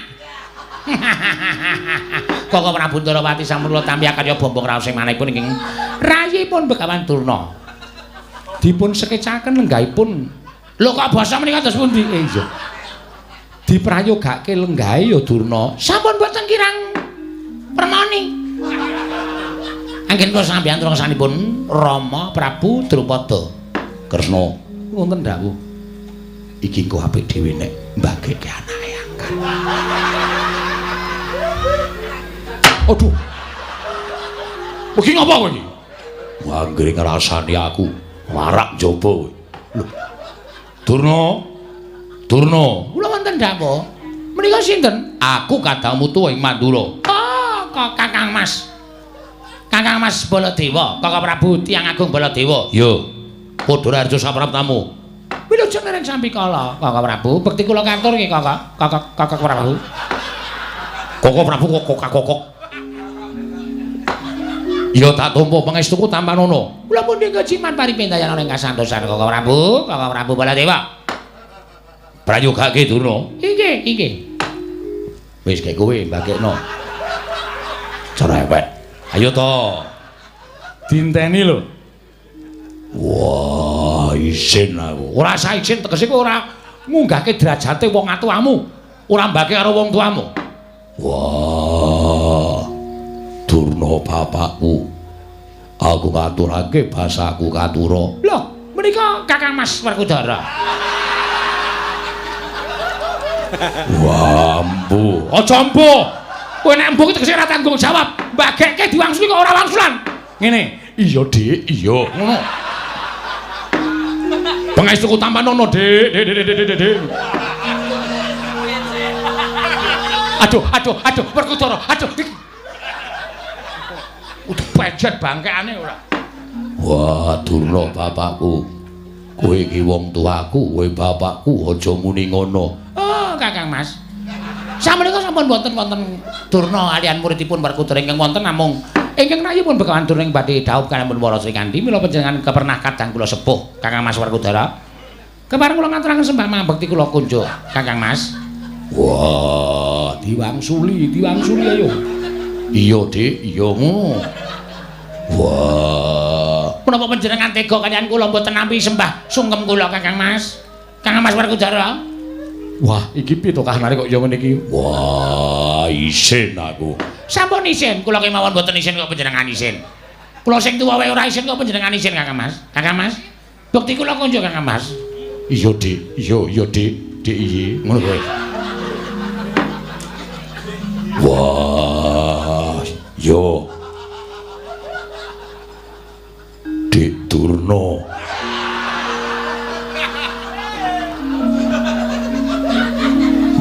Speaker 3: Kaka Prabu Ndorowati sampun kula tampi akarya bombong raos ing manahipun ingkang rayipun Begawan Durna.
Speaker 2: Dipun sekecaken lenggahipun.
Speaker 3: Lho kok basa menika dos pundi?
Speaker 2: Iya. Diprayogake lenggahe ya Durna.
Speaker 3: Sampun boten kirang permoni. Anggen kula sampeyan trungsanipun Rama Prabu Drupada.
Speaker 1: Kresna,
Speaker 2: wonten dawuh.
Speaker 1: Iki engko apik dhewe nek mbageke anake angkat. Aduh. Iki ngapa kowe iki? Anggere ngrasani aku warak njaba kowe. Lho. Durna. Durna,
Speaker 3: kula wonten dawuh. Menika sinten?
Speaker 2: Aku kadang mutu ing Mandura.
Speaker 3: Oh, kok Kakang Mas. Kakang Mas Baladewa, Kakang Prabu Tiyang Agung Baladewa.
Speaker 1: Yo. Padha raharja sapraptamu.
Speaker 3: Wilujeng ring sambikala, Kakang Prabu. Bekti kula katur nggih, Kakang. Kakang Prabu.
Speaker 1: Koko Prabu kok kokok. Ya tak tampa pangestuku tampanono.
Speaker 3: Kula pundi kejiman paripindayan ing kasantosan Kakang Prabu, Kakang Prabu Baladewa.
Speaker 1: Prayogake Durna.
Speaker 3: Inggih, inggih.
Speaker 1: Wis kek kowe mbagekno. Cerewet. Ayo to.
Speaker 2: Dinteni lho.
Speaker 1: Wah, isin aku.
Speaker 2: Ora usah isin tegese kowe ora ngunggahke derajate wong atuamu. Ora mbake karo wong tuamu.
Speaker 1: Wah. Durna bapakku. Aku ngaturake basaku katura.
Speaker 3: Lho, menika Kakang Mas Werkudara.
Speaker 1: Wah, ampuh.
Speaker 2: Aja ampuh. Kowe nek ampuh tegese ora tanggung jawab. Mbagekke diwangsuli kok ora wangsulan. Ngene.
Speaker 1: Iya, Dik, iya.
Speaker 2: Ngono. Pangestuku tampanono, Dik. Dik, Dik, Dik, Dik, Dik. Aduh, aduh, aduh, Werkudara. Aduh. Udah pejet bangkeane ora.
Speaker 1: Wah, Durna bapakku. Kowe iki wong tuaku, kowe bapakku aja muni ngono.
Speaker 3: Oh, Kakang Mas. Samenika sampun wonten-wonten Durna alian muridipun Werkudara ingkang wonten namung ingkang rayipun Begawan Durna ing badhe dhaup kaliyan Wara Srikandhi mila panjenengan kepernah kadang kula sepuh Kakang Mas Werkudara. Kepareng kula ngaturaken sembah mangabekti kula kunjuk Kakang Mas.
Speaker 1: Wah,
Speaker 2: diwangsuli, diwangsuli ayo.
Speaker 1: Iya, Dik, iya ngono. Wah,
Speaker 3: menapa panjenengan tega kaliyan kula mboten nampi sembah sungkem kula Kakang Mas? Kakang Mas Werkudara.
Speaker 2: Wah, iki piye to kahanane kok ya ngene iki?
Speaker 1: Wah, isin aku.
Speaker 3: Sampun isin, kula kemawon mboten isin kok panjenengan isin. Kula sing tuwa wae ora isin kok panjenengan isin Kakang Mas. Kakang Mas, bekti kula kunjuk Kakang Mas.
Speaker 1: Iya, Dik. Iya, iya, Dik. Dik iya, ngono kowe. Wah, yo. Dik Durna.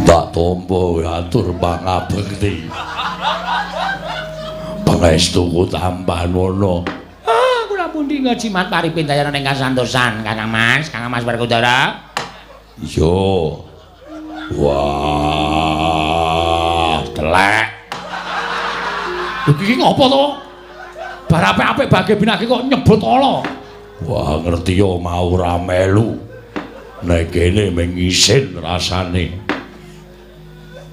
Speaker 1: Tak tampa atur pangabekti. Pangestuku tampanono.
Speaker 3: Ah, kula pundi ngajimat paripindayan ing kasantosan Kakang Mas, Kakang Mas Werkudara.
Speaker 1: Iya. Wah, telek.
Speaker 2: Lho iki ngopo to? Bar apik-apik bage binake kok nyebut ala.
Speaker 1: Wah, ngerti yo mau ora melu. Nek kene mung isin rasane.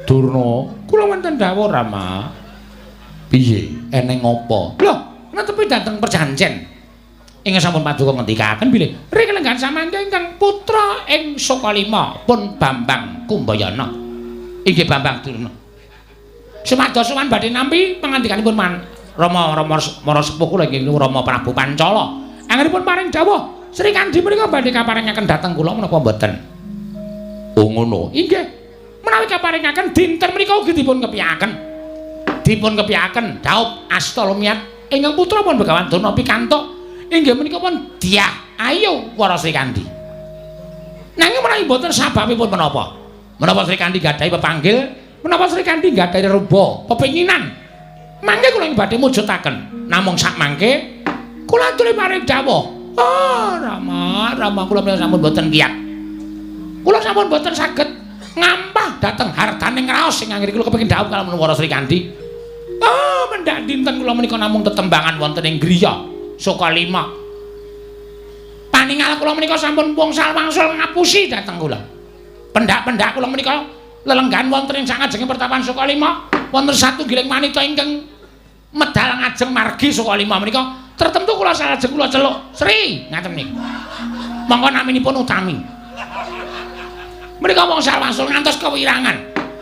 Speaker 2: Durna, kula wonten dawuh Rama. Piye? Eneng apa?
Speaker 3: Lho, netepi dhateng perjanjen. Ingkang sampun paduka ngendikaken bilih ring lenggan samangke ingkang putra ing Sukalima pun Bambang Kumbayana. Inggih Bambang Durna. Sumados sowan badhe nampi pangandikanipun man Rama Rama Mara sepuh kula inggih Rama Prabu Pancala. Anggenipun paring dawuh Srikandhi menika badhe kaparengaken dhateng kula menapa mboten?
Speaker 1: Oh ngono.
Speaker 3: Inggih. Menawi kaparengaken dinten menika ugi dipun kepiyaken. Dipun kepiyaken dhaup asta lumiat ingkang putra pun Begawan Durna pikantuk inggih menika pun Dyah Ayu Wara Srikandhi. Nanging menawi mboten sababipun menapa? Menapa Srikandhi gadhahi pepanggil, menapa Srikandhi gadhahi ruba pepinginan? Mangke kula ing badhe mujudaken. Namung sak mangke kula aturi paring dawuh. Oh, Rama, Rama kula menika sampun mboten kiyat. Kula sampun mboten saged ngampah dhateng hartaning raos sing anggere kula kepengin dhaup kalamun Wara Srikandhi. Oh, mendhak dinten kula menika namung tetembangan wonten ing griya Sukalima. Paningal kula menika sampun wngsal wangsul ngapusi dhateng kula. Pendak-pendak kula menika lelenggan wonten ing sangajenge pertapan Sukalima wonten satunggiling wanita ingkang medal ngajeng margi Sukalima menika tertentu kula salajeng kula celuk Sri ngaten niku. Monggo naminipun Utami. Menika wngsal wangsul ngantos kewirangan.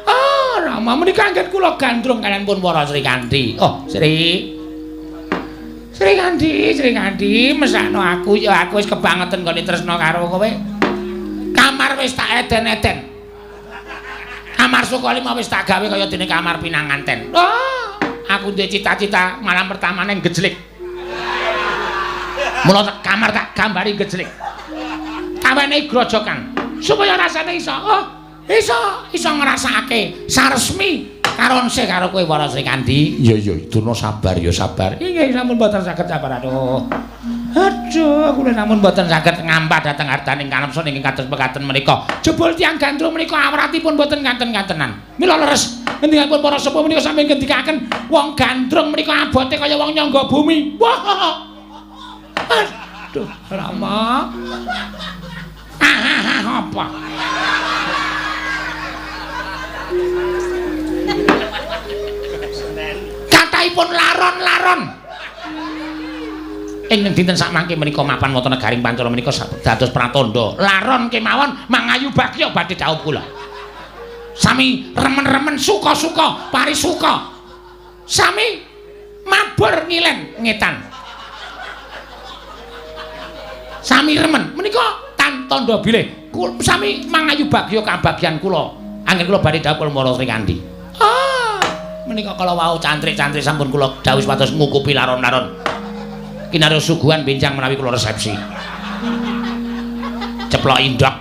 Speaker 3: Oh, Rama menika anggen kula gandrung kaliyan pun Wara Srikandhi. Oh, Sri. Srikandhi, Srikandhi, mesakno aku ya aku wis kebangeten nggone tresna karo kowe. Kamar wis tak eden-eden. Kamar Sukalima wis tak gawe kaya dene kamar pinanganten. Oh, aku duwe cita-cita malam pertamane gejlik. Mula kamar tak gambari gejlik. Tawenehi grojokan supaya rasane iso. Oh, iso ngrasakake saresmi karonse karo kowe Wara Srikandhi.
Speaker 1: Iya iya, Durna sabar ya sabar.
Speaker 3: Inggih sampun mboten saged sabar aduh. Aduh, kula namung mboten saged ngampah dhateng hartaning kanepson ingkang kados mekaten menika. Jebul tiyang gandrung menika awratipun mboten kanten-kantenan. Mila leres ngendikanipun para sepuh menika sami ngendikaken wong gandrung menika abote kaya wong nyangga bumi. Wah. Aduh, Rama. Ah, apa? Kathahipun laron-laron. Ing dinten sakmangke menika mapan wonten negaring Pancala menika dados pratandha. Laron kemawon mangayu bagya badhe dhaup kula. Sami remen-remen suka-suka, parisuka. Sami mabur ngilen ngetan. Sami remen menika tandha bilih sami mangayu bagya kabagyan kula. Anggen kula badhe dhaup kula Mara Srikandhi. Ah, menika kala wau cantrik-cantrik sampun kula dhawuhi supados ngukupi laron-laron. Kinarya suguhan benjang menawi kula resepsi. Ceplok indok.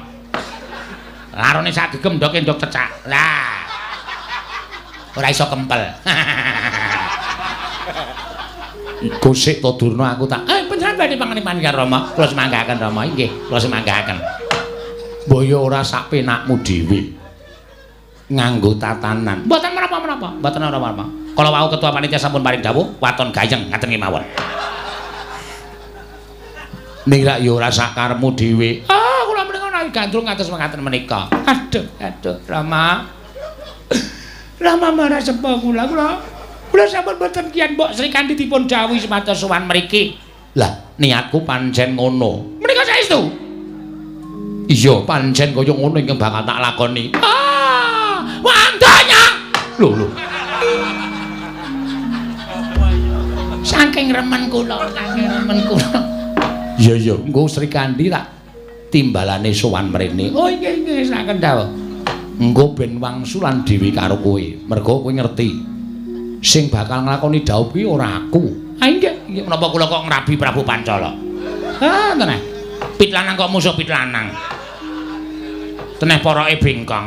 Speaker 3: Larone sak gegem ndoke ndok cecak. Lah. Ora iso kempel.
Speaker 2: Iku sik to Durna aku tak
Speaker 3: panjenengan badhe pangeniman karo Rama. Kula semanggaken Rama inggih, kula semanggaken.
Speaker 2: Mbok ya ora sak penakmu dhewe. Nganggo tatanan.
Speaker 3: Mboten menapa-menapa, mboten menapa-menapa. Kala wau ketua panitia sampun paring dawuh waton gayeng ngaten kemawon.
Speaker 2: Ning rak ya ora sakarepmu dhewe.
Speaker 3: Ah, kula menika menawi gandrung ngantos mekaten menika. Aduh, aduh, Rama. Rama marah sepo kula, kula. Kula sampun boten kian Mbok Srikandhi dipun dawuhi supados sowan mriki.
Speaker 2: Lah, niatku pancen ngono.
Speaker 3: Menika saestu?
Speaker 2: Iya, pancen kaya ngono ingkang bakal tak lakoni.
Speaker 3: Ah, wandanya.
Speaker 2: Lho, lho.
Speaker 3: Saking remen kula, saking remen kula.
Speaker 2: Iya iya, engko Srikandhi tak timbalane sowan mrene.
Speaker 3: Oh inggih inggih saken dawuh.
Speaker 2: Engko ben wangsulan dhewe karo kowe. Mergo kowe ngerti. Sing bakal nglakoni dhaup kuwi ora aku.
Speaker 3: Ah inggih, inggih menapa kula kok ngrabi Prabu Pancala. Ah teneh. Pit lanang kok musuh pit lanang. Teneh poroke bengkong.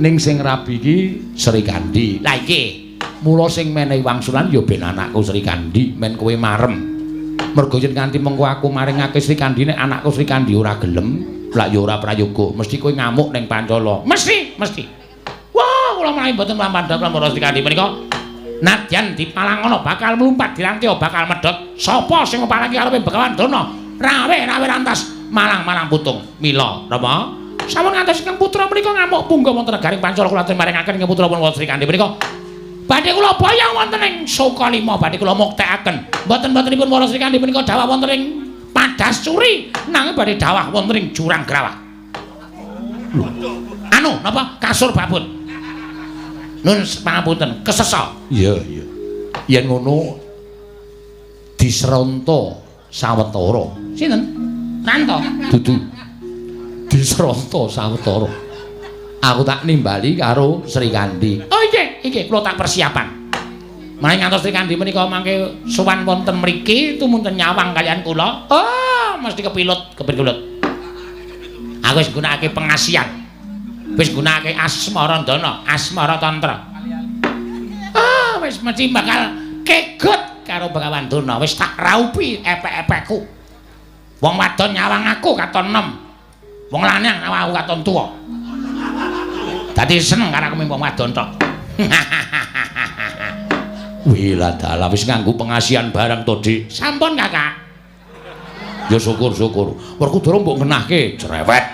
Speaker 2: Ning sing rabi iki Srikandhi.
Speaker 3: Lah inggih.
Speaker 2: Mula sing menehi wangsulan ya ben anakku Srikandhi, men kowe marem. Mergo yen nganti mengko aku maringake Srikandhi nek anakku Srikandhi ora gelem, lak ya ora prayoga, mesti kowe ngamuk ning Pancala.
Speaker 3: Mesti, mesti. Wah, kula menawi mboten mlampah kula Srikandhi menika nadyan dipalangono bakal mlumpat dirantya bakal medhot. Sapa sing ngupalangi karepe Begawan Durna? Rawe-rawe rantas malang-malang putung. Mila, Rama, sampun ngantos ingkang putra menika ngamuk punggawa wonten negaring Pancala kula maringaken ingkang putra pun Srikandhi menika. Badhe kula boyong wonten ing Sukalima, badhe kula muktekaken. Mboten-mbotenipun para Srikandhi menika dawah wonten ing Padas Curi, nanging badhe dawah wonten ing Jurang Grawah. Anu, napa? Kasur babut. Nun pangapunten, kesesa.
Speaker 2: Iya, iya. Yen ngono disronta sawetara.
Speaker 3: Sinten? Ranto.
Speaker 2: Dudu. Disronta sawetara. Aku tak nimbali karo Srikandhi.
Speaker 3: Oh inggih, inggih kula tak persiapan. Menawi ngantos Srikandhi menika mangke sowan wonten mriki tumunten nyawang kaliyan kula. Oh, mesti kepilut, kepilut. Aku wis nggunakake pengasihan. Wis nggunakake asmarandana, asmara tantra. Ah, wis mesti bakal kegot karo Begawan Durna. Wis tak raupi epek-epekku. Wong wadon nyawang aku katon enem. Wong lanang nyawang aku katon tuwa. Dadi seneng karo aku mung wong wadon tok.
Speaker 2: Wih lah dalah wis nganggo pengasihan barang to, Dik.
Speaker 3: Sampun, Kakak.
Speaker 2: Ya syukur-syukur. Werkudara mbok ngenahke cerewet.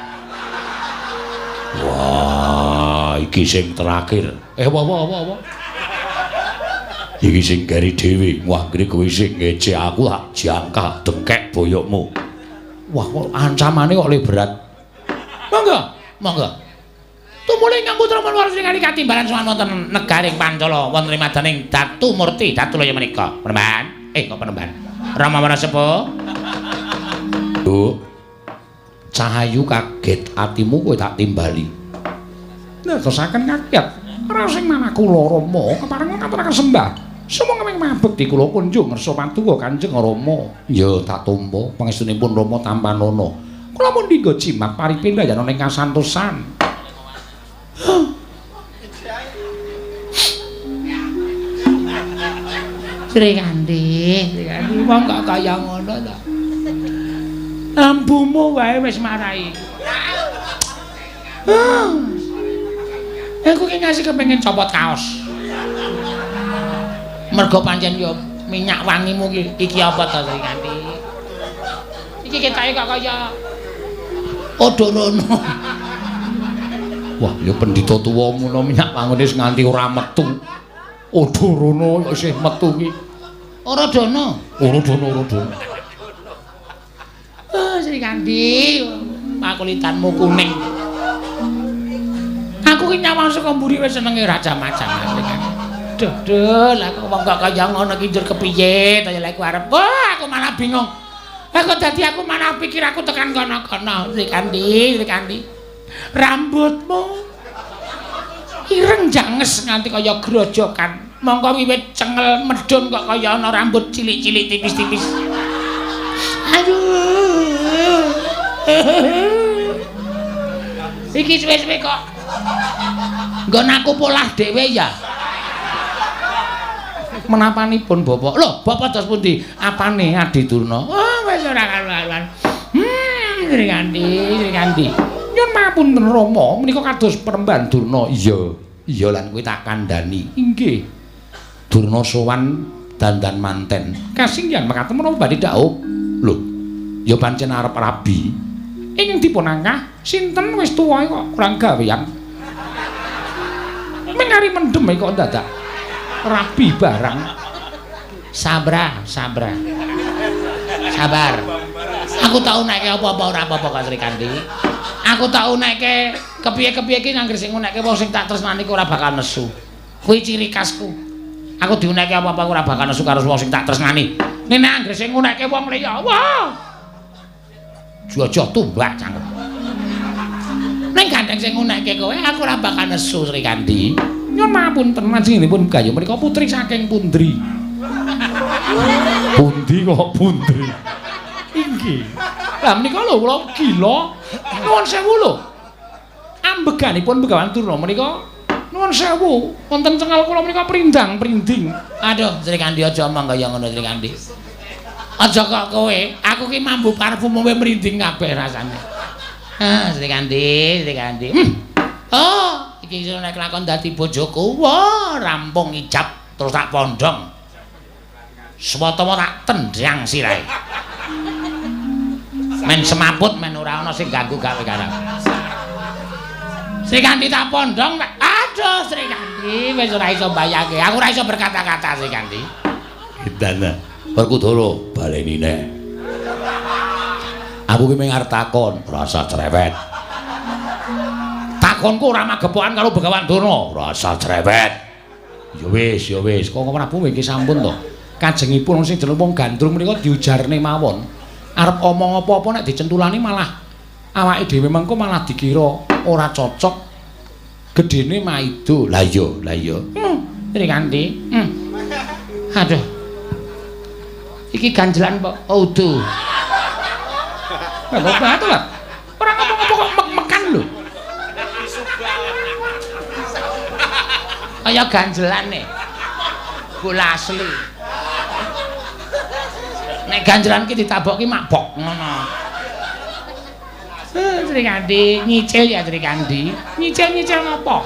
Speaker 2: Wah, iki sing terakhir. Apa apa apa apa. Iki sing gari dhewe. Wah, ngene kowe sing ngece aku tak jangkah dengkek boyokmu. Wah, kok ancamane kok le berat.
Speaker 3: Monggo, monggo. Tumuli ingkang putra Manwara Srikandhi katimbalan sowan wonten negaring Pancala wonten ing madaning Datu Murti Datulaya menika. Penemban. Kok penemban. Rama Wara Sepuh.
Speaker 2: Nduk. Cahayu kaget atimu kowe tak timbali.
Speaker 3: Netesaken kaget. Ora sing manah kula Rama kepareng ngaturaken sembah. Sumangga mabekti kula kunjung ngersa paduka Kanjeng Rama.
Speaker 2: Ya tak tampa pangestunipun Rama tampanana.
Speaker 3: Kula pun dinggo jimat paripindayana ing kasantosan. Srikandi, Srikandi wong kok kaya ngono to. Ambumu wae wis marai. Aku ki ngasih kepengin copot kaos. Mergo pancen yo minyak wangimu ki iki apa to Srikandi? Iki ketoke kok kaya Odorono.
Speaker 2: Wah, ya pendhita tuwa ngono minyak wangune wis nganti ora metu. Odorono kok isih metu ki.
Speaker 3: Ora dono.
Speaker 2: Ora dono, ora dono.
Speaker 3: Oh, Srikandi, pakulitanmu kuning. Aku ki nyawang saka mburi wis senenge raja macam Srikandi. Duh, duh, lah kok wong kok kaya ngono ki njur kepiye to ya lek arep. Wah, aku malah bingung. Aku dadi aku malah pikir aku tekan kono-kono. Srikandi, Srikandi. Rambutmu ireng janges nganti kaya grojokan. Mongko wiwit cengel medhun kok kaya ana rambut cilik-cilik tipis-tipis. Aduh. Iki suwe-suwe kok nggon aku polah dhewe ya.
Speaker 2: Menapanipun Bapak?
Speaker 3: Lho, Bapak dos pundi?
Speaker 2: Apane Adi Durna?
Speaker 3: Oh, wis ora karuan. Srikandi, Srikandi.
Speaker 2: Nyuwun pangapunten Rama, menika kados peremban Durna. Iya, iya lan kuwi tak kandhani. Inggih. Durna sowan dandan manten. Kasinggihan mekaten menapa badhe dhaup? Lho, ya pancen arep rabi. Ingkang dipun angkah sinten wis tuwa kok kurang gawean. Mengari mendem kok dadak rabi barang.
Speaker 3: Sabra, sabra. Sabar. Aku tau nekke apa-apa ora apa-apa kok Srikandi. Aku tau nekke kepiye-kepiye iki anggere sing ngunekke wong sing tak tresnani ku ora bakal nesu. Kuwi ciri khasku. Aku diunekke apa-apa ora bakal nesu karo wong sing tak tresnani. Nek anggere sing ngunekke wong liya, wah. Jojoh tumbak cangkem. Ning gandeng sing ngunekke kowe aku ora bakal nesu Srikandi.
Speaker 2: Nyuwun pangapunten lajengipun gayuh menika putri saking pundri. Pundi kok pundri? Inggih. Lah menika lho kula gila. Nuwun sewu lho. Ambeganipun Begawan Durna menika nuwun sewu wonten cengal kula menika prindang-prinding.
Speaker 3: Aduh, Srikandi aja omong kaya ngono Srikandi. Aja kok kowe, aku ki mambu parfum kowe mrinding kabeh rasane. Ah, Srikandi, Srikandi. Oh, iki iso nek lakon dadi bojoku. Wah, rampung ijab terus tak pondong. Swatama tak tendang sirahe. Men semaput men ora ana sing ganggu gawe karep. Srikandi tak pondong. Aduh, Srikandi wis ora iso mbayangke. Aku ora iso berkata-kata Srikandi.
Speaker 1: Edan. Werkudara baleni neh. Aku ki mung arep takon, rasa cerewet.
Speaker 2: Takonku ora magepokan karo Begawan Durna,
Speaker 1: rasa cerewet.
Speaker 2: Ya wis, ya wis. Kok Prabu nggih sampun to. Kajengipun sing jeneng wong gandrung menika diujarne mawon. Arep omong apa-apa nek dicentulani malah awake dhewe mengko malah dikira ora cocok. Gedene maido.
Speaker 1: Lah iya, lah iya.
Speaker 3: Srikandi. Aduh. Iki ganjelan kok udu.
Speaker 2: Lah kok batu lah. Ora ngomong apa kok mek-mekan lho.
Speaker 3: Kaya ganjelane. Bola asli. Nek ganjelan ki ditaboki mabok ngono. Srikandi nyicil ya Srikandi. Nyicil-nyicil ngopo?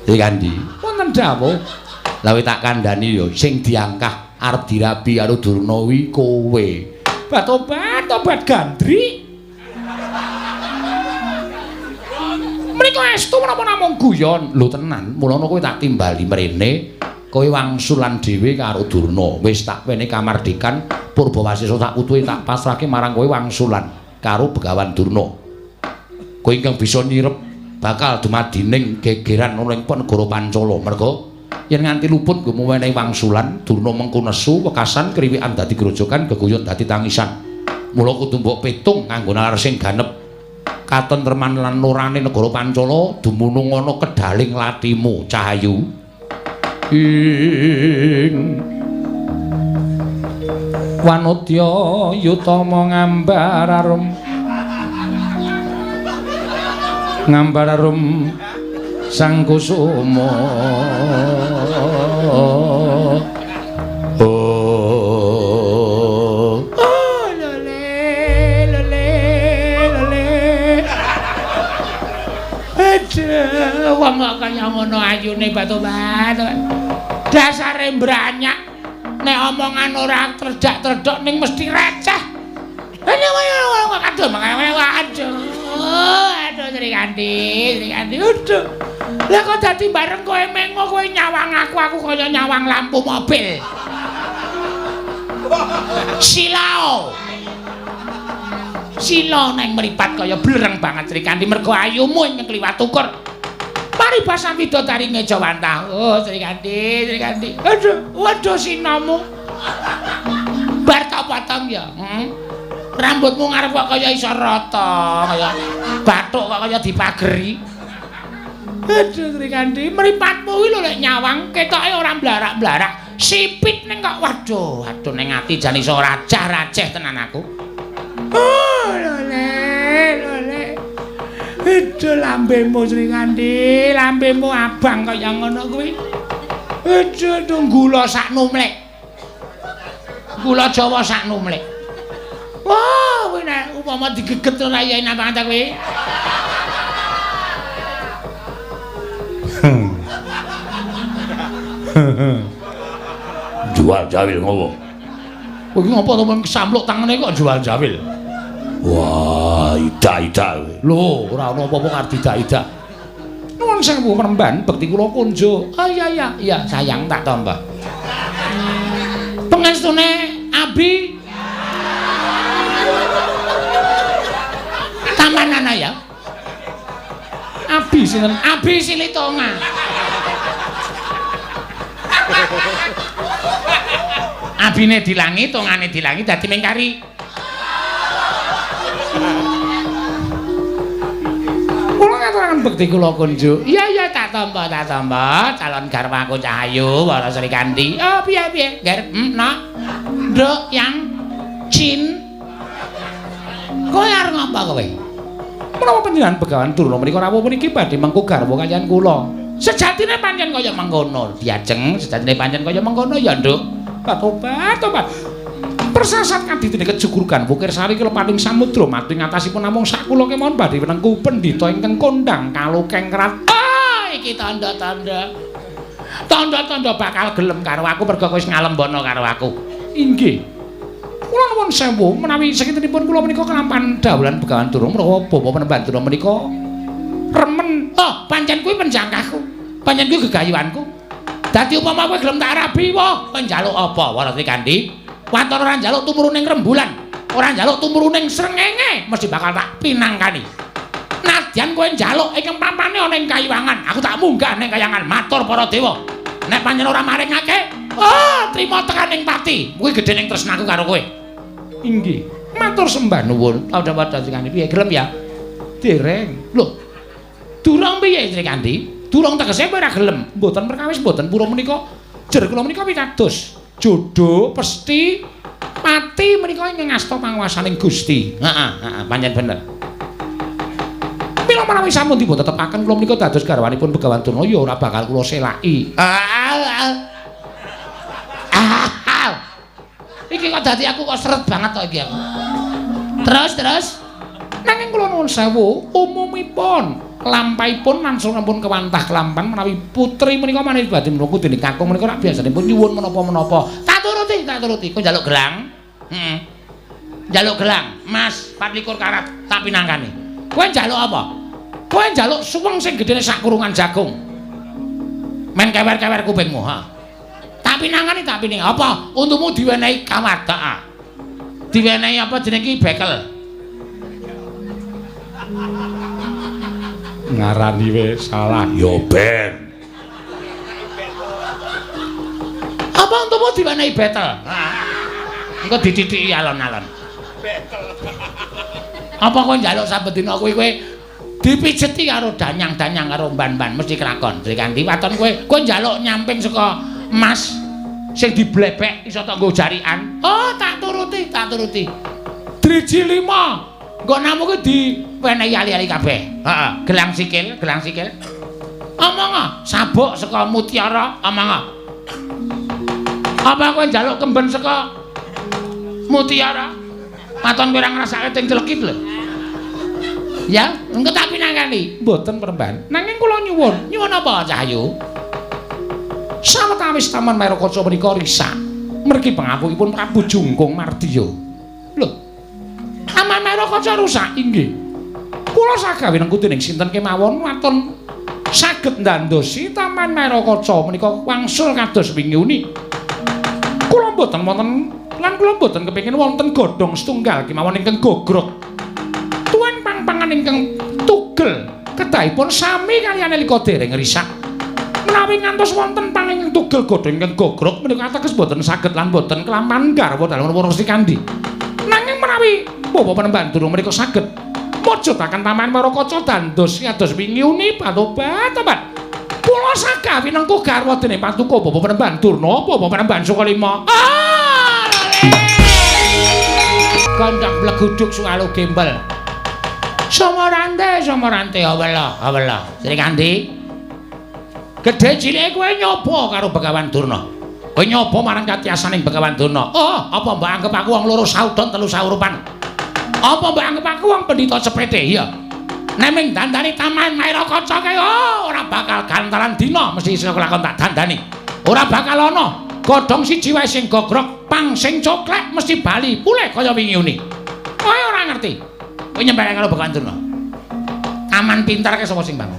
Speaker 1: Srikandi,
Speaker 2: wonten dawuh.
Speaker 1: Lah tak kandhani yo sing diangkah arep dirabi karo Durna kuwi kowe.
Speaker 2: Batobat, tobat gandri. Menika estu menapa namung guyon?
Speaker 1: Lho tenan, mulana kowe tak timbali mrene, kowe wangsulan dhewe karo Durna. Wis tak wene kamardikan Purbawasesa tak utuhi tak pasrahke marang kowe wangsulan karo Begawan Durna. Kowe ingkang bisa nyirep bakal dumadining gegeran ana ing negara Pancala. Merga yen nganti luput nggo menehi wangsulan, Durna mengko nesu wekasan kriwikan dadi grojogan, geguyon dadi tangisan. Mula kudu mbok pitung nganggo nalar sing ganep. Katentreman lan nurane negara Pancala dumunung ana kedaling latimu, Cahayu.
Speaker 2: Ing wanodya yutama ngambar arum, ngambar arum sang kusuma. Oh.
Speaker 3: Aduh, wong kok kaya ngono ayune batu-batu. Dasare mbranyak. Nek omongan ora tredak-tredok ning mesti receh. Aduh, aduh Srikandi, Srikandi, aduh. Lah kok dadi bareng kowe mengo kowe nyawang aku, aku kaya nyawang lampu mobil. Silao. Sila neng mripat kaya blereng banget Srikandi mergo ayumu ingkang kliwat ukur. Paribasan widodari ngejawantah. Oh Srikandi, Srikandi. Aduh, waduh sinamu. Bar tak potong ya. Rambutmu ngarep kok kaya iso rata, kaya bathuk kok kaya dipageri. Aduh Srikandi, mripatmu kuwi lho lek nyawang ketoke ora blarak-blarak. Sipit ning kok waduh, waduh ning ati jan iso rajah-rajeh tenan aku. Oh, lole, lole. Aduh lambemu Srikandi, lambemu abang kaya ngono kuwi. Aduh, aduh gula sak numlek. Gula Jawa sak numlek. Wah, kuwi nek upama digeget ora ya enak banget kuwi.
Speaker 1: Jual jawil ngopo?
Speaker 2: Kowe iki ngopo to men kesampluk tangane kok jual jawil?
Speaker 1: Wah, idak-idak.
Speaker 2: Lho, ora ana apa-apa karo idak-idak. Nuwun sewu Premban, bekti kula kunjuk. Oh iya iya, iya sayang tak tambah. Pengestune Abi Tamanana ya. Abi sinten? Abi Silitonga. Abine dilangi, tongane dilangi dadi mengkari. Kula ngaturaken bekti kula kunjuk. Iya iya tak tampa, tak tampa. Calon garwaku Cahayu Wara Srikandi. Oh piye piye? Ger, nak. Nduk yang Cin. Kowe arep ngapa kowe? Menapa panjenengan Begawan Durna menika rawuh puniki badhe mengku garwa kaliyan kula? Sejatine pancen kaya mengkono, diajeng sejatine pancen kaya mengkono ya, Nduk. Tobat, tobat. Persasat kadidene kejugurugan Wukirsari kelepating samudra mati ngatasipun namung sakula kemawon badhe wenengku pendhita ingkang kondhang kalukeng krat. Ah, iki tandha-tandha. Tandha-tandha bakal gelem karo aku merga kowe wis ngalembono karo aku. Inggih. Kula nuwun sewu menawi sakintenipun kula menika kelampan dawuhan Begawan Durna menawa Bapak Penemban Durna menika remen. Oh, pancen kuwi penjangkahku. Pancen kuwi gegayuhanku. Dadi upama kowe gelem tak rabi, wah, kowe njaluk apa Wara Srikandi? Waton ora njaluk tumurune rembulan, ora njaluk tumurune srengenge, mesti bakal tak pinangkani. Nadyan kowe njaluk ingkang pampane ana ing kayiwangan, aku tak munggah ning kayangan matur para dewa. Nek pancen ora maringake, oh, trima tekan ing pati. Kuwi gedhe ning tresnaku karo kowe. Inggih, matur sembah nuwun. Padha-padha Srikandi piye gelem ya? Dereng. Lho. Durung piye Srikandi? Durung tegese kowe ora gelem. Mboten perkawis mboten pura menika. Jer kula menika pitados. Jodoh pesti pati menika ingkang asta panguwasaning Gusti. Heeh, heeh, pancen bener. Mila menawi sampun dipun tetepaken kula menika dados garwanipun Begawan Durna ya ora bakal kula selaki. Iki kok dadi aku kok seret banget to iki aku. Terus terus nanging kula nuwun sewu umumipun lampahipun langsung ampun kewantah kelampan menawi putri menika menawi badhe mluku dening kakung menika rak biasanipun nyuwun menapa-menapa. Tak turuti, tak turuti. Kok njaluk gelang? Heeh. Njaluk gelang, emas 24 karat tak pinangkani. Kowe njaluk apa? Kowe njaluk suweng sing gedene sak kurungan jagung. Men kewer-kewer kupingmu, ha. Tak pinangkani, tak pining. Apa? Untumu diwenehi kawat, heeh. Diwenehi apa jenenge iki bekel. Ngarani we salah
Speaker 1: ya ben.
Speaker 3: Apa untumu diwenehi betel? Engko dititiki alon-alon. Betel. Apa kowe njaluk saben dina kuwi kowe dipijeti karo danyang-danyang karo mban-mban mesti kelakon. Srikandi waton kowe kowe njaluk nyamping saka emas sing diblebek iso tak nggo jarikan. Oh, tak turuti, tak turuti. Driji 5. Nggonamu kuwi diwenehi ali-ali kabeh. Heeh, gelang sikil, gelang sikil. Omong sabuk saka mutiara, omong. Apa kowe njaluk kemben saka mutiara? Waton kowe ora ngrasake teng celekit lho. Ya, engko tak pinangkani.
Speaker 2: Mboten Panembahan. Nanging kula nyuwun.
Speaker 3: Nyuwun apa, Cahyu?
Speaker 2: Sawetawis Taman Maerakaca menika risak. Mergi pangapukipun Prabu Jungkung Mardiya. Lho. Taman Maerakaca rusak inggih. Kula sagawe nengku dening sinten kemawon waton saged ndandosi Taman Maerakaca menika wangsul kados wingi uni. Kula mboten wonten lan kula mboten kepengin wonten godhong setunggal kemawon ingkang gogrok. Tuwin pang-pangan ingkang tugel kedahipun sami kaliyan nalika dereng risak. Menawi ngantos wonten pang ingkang tugel godhong ingkang gogrok menika ateges mboten saged lan mboten kelampahan garwa dalem Wara Srikandhi. Nanging menawi Bapak Panembahan Durna menika saged mujudaken Taman Maerakaca dandos kados wingi uni batobat-tobat. Kula sagawi nengku garwa dening patuko Bapak Panembahan Durna, Bapak Panembahan Sukalima.
Speaker 3: Ah, gondok bleguduk suwalu gembel. Somarante, somarante, awela, awela. Srikandhi. Gedhe cilike kowe nyoba karo Begawan Durna. Kowe nyoba marang katiyasaning Begawan Durna. Oh, apa mbok anggep aku wong loro saudon telu saurupan? Apa mbok anggep aku wong pendhita cepete? Iya. Nek ming dandani Taman Maerakaca kae oh, ora bakal gantaran dina mesti iso kelakon tak dandani. Ora bakal ana godhong siji wae sing gogrok, pang sing coklek mesti bali pulih kaya wingi uni. Kowe ora ngerti. Kowe nyempelek karo Begawan Durna. Taman pintar kae sapa sing bangun?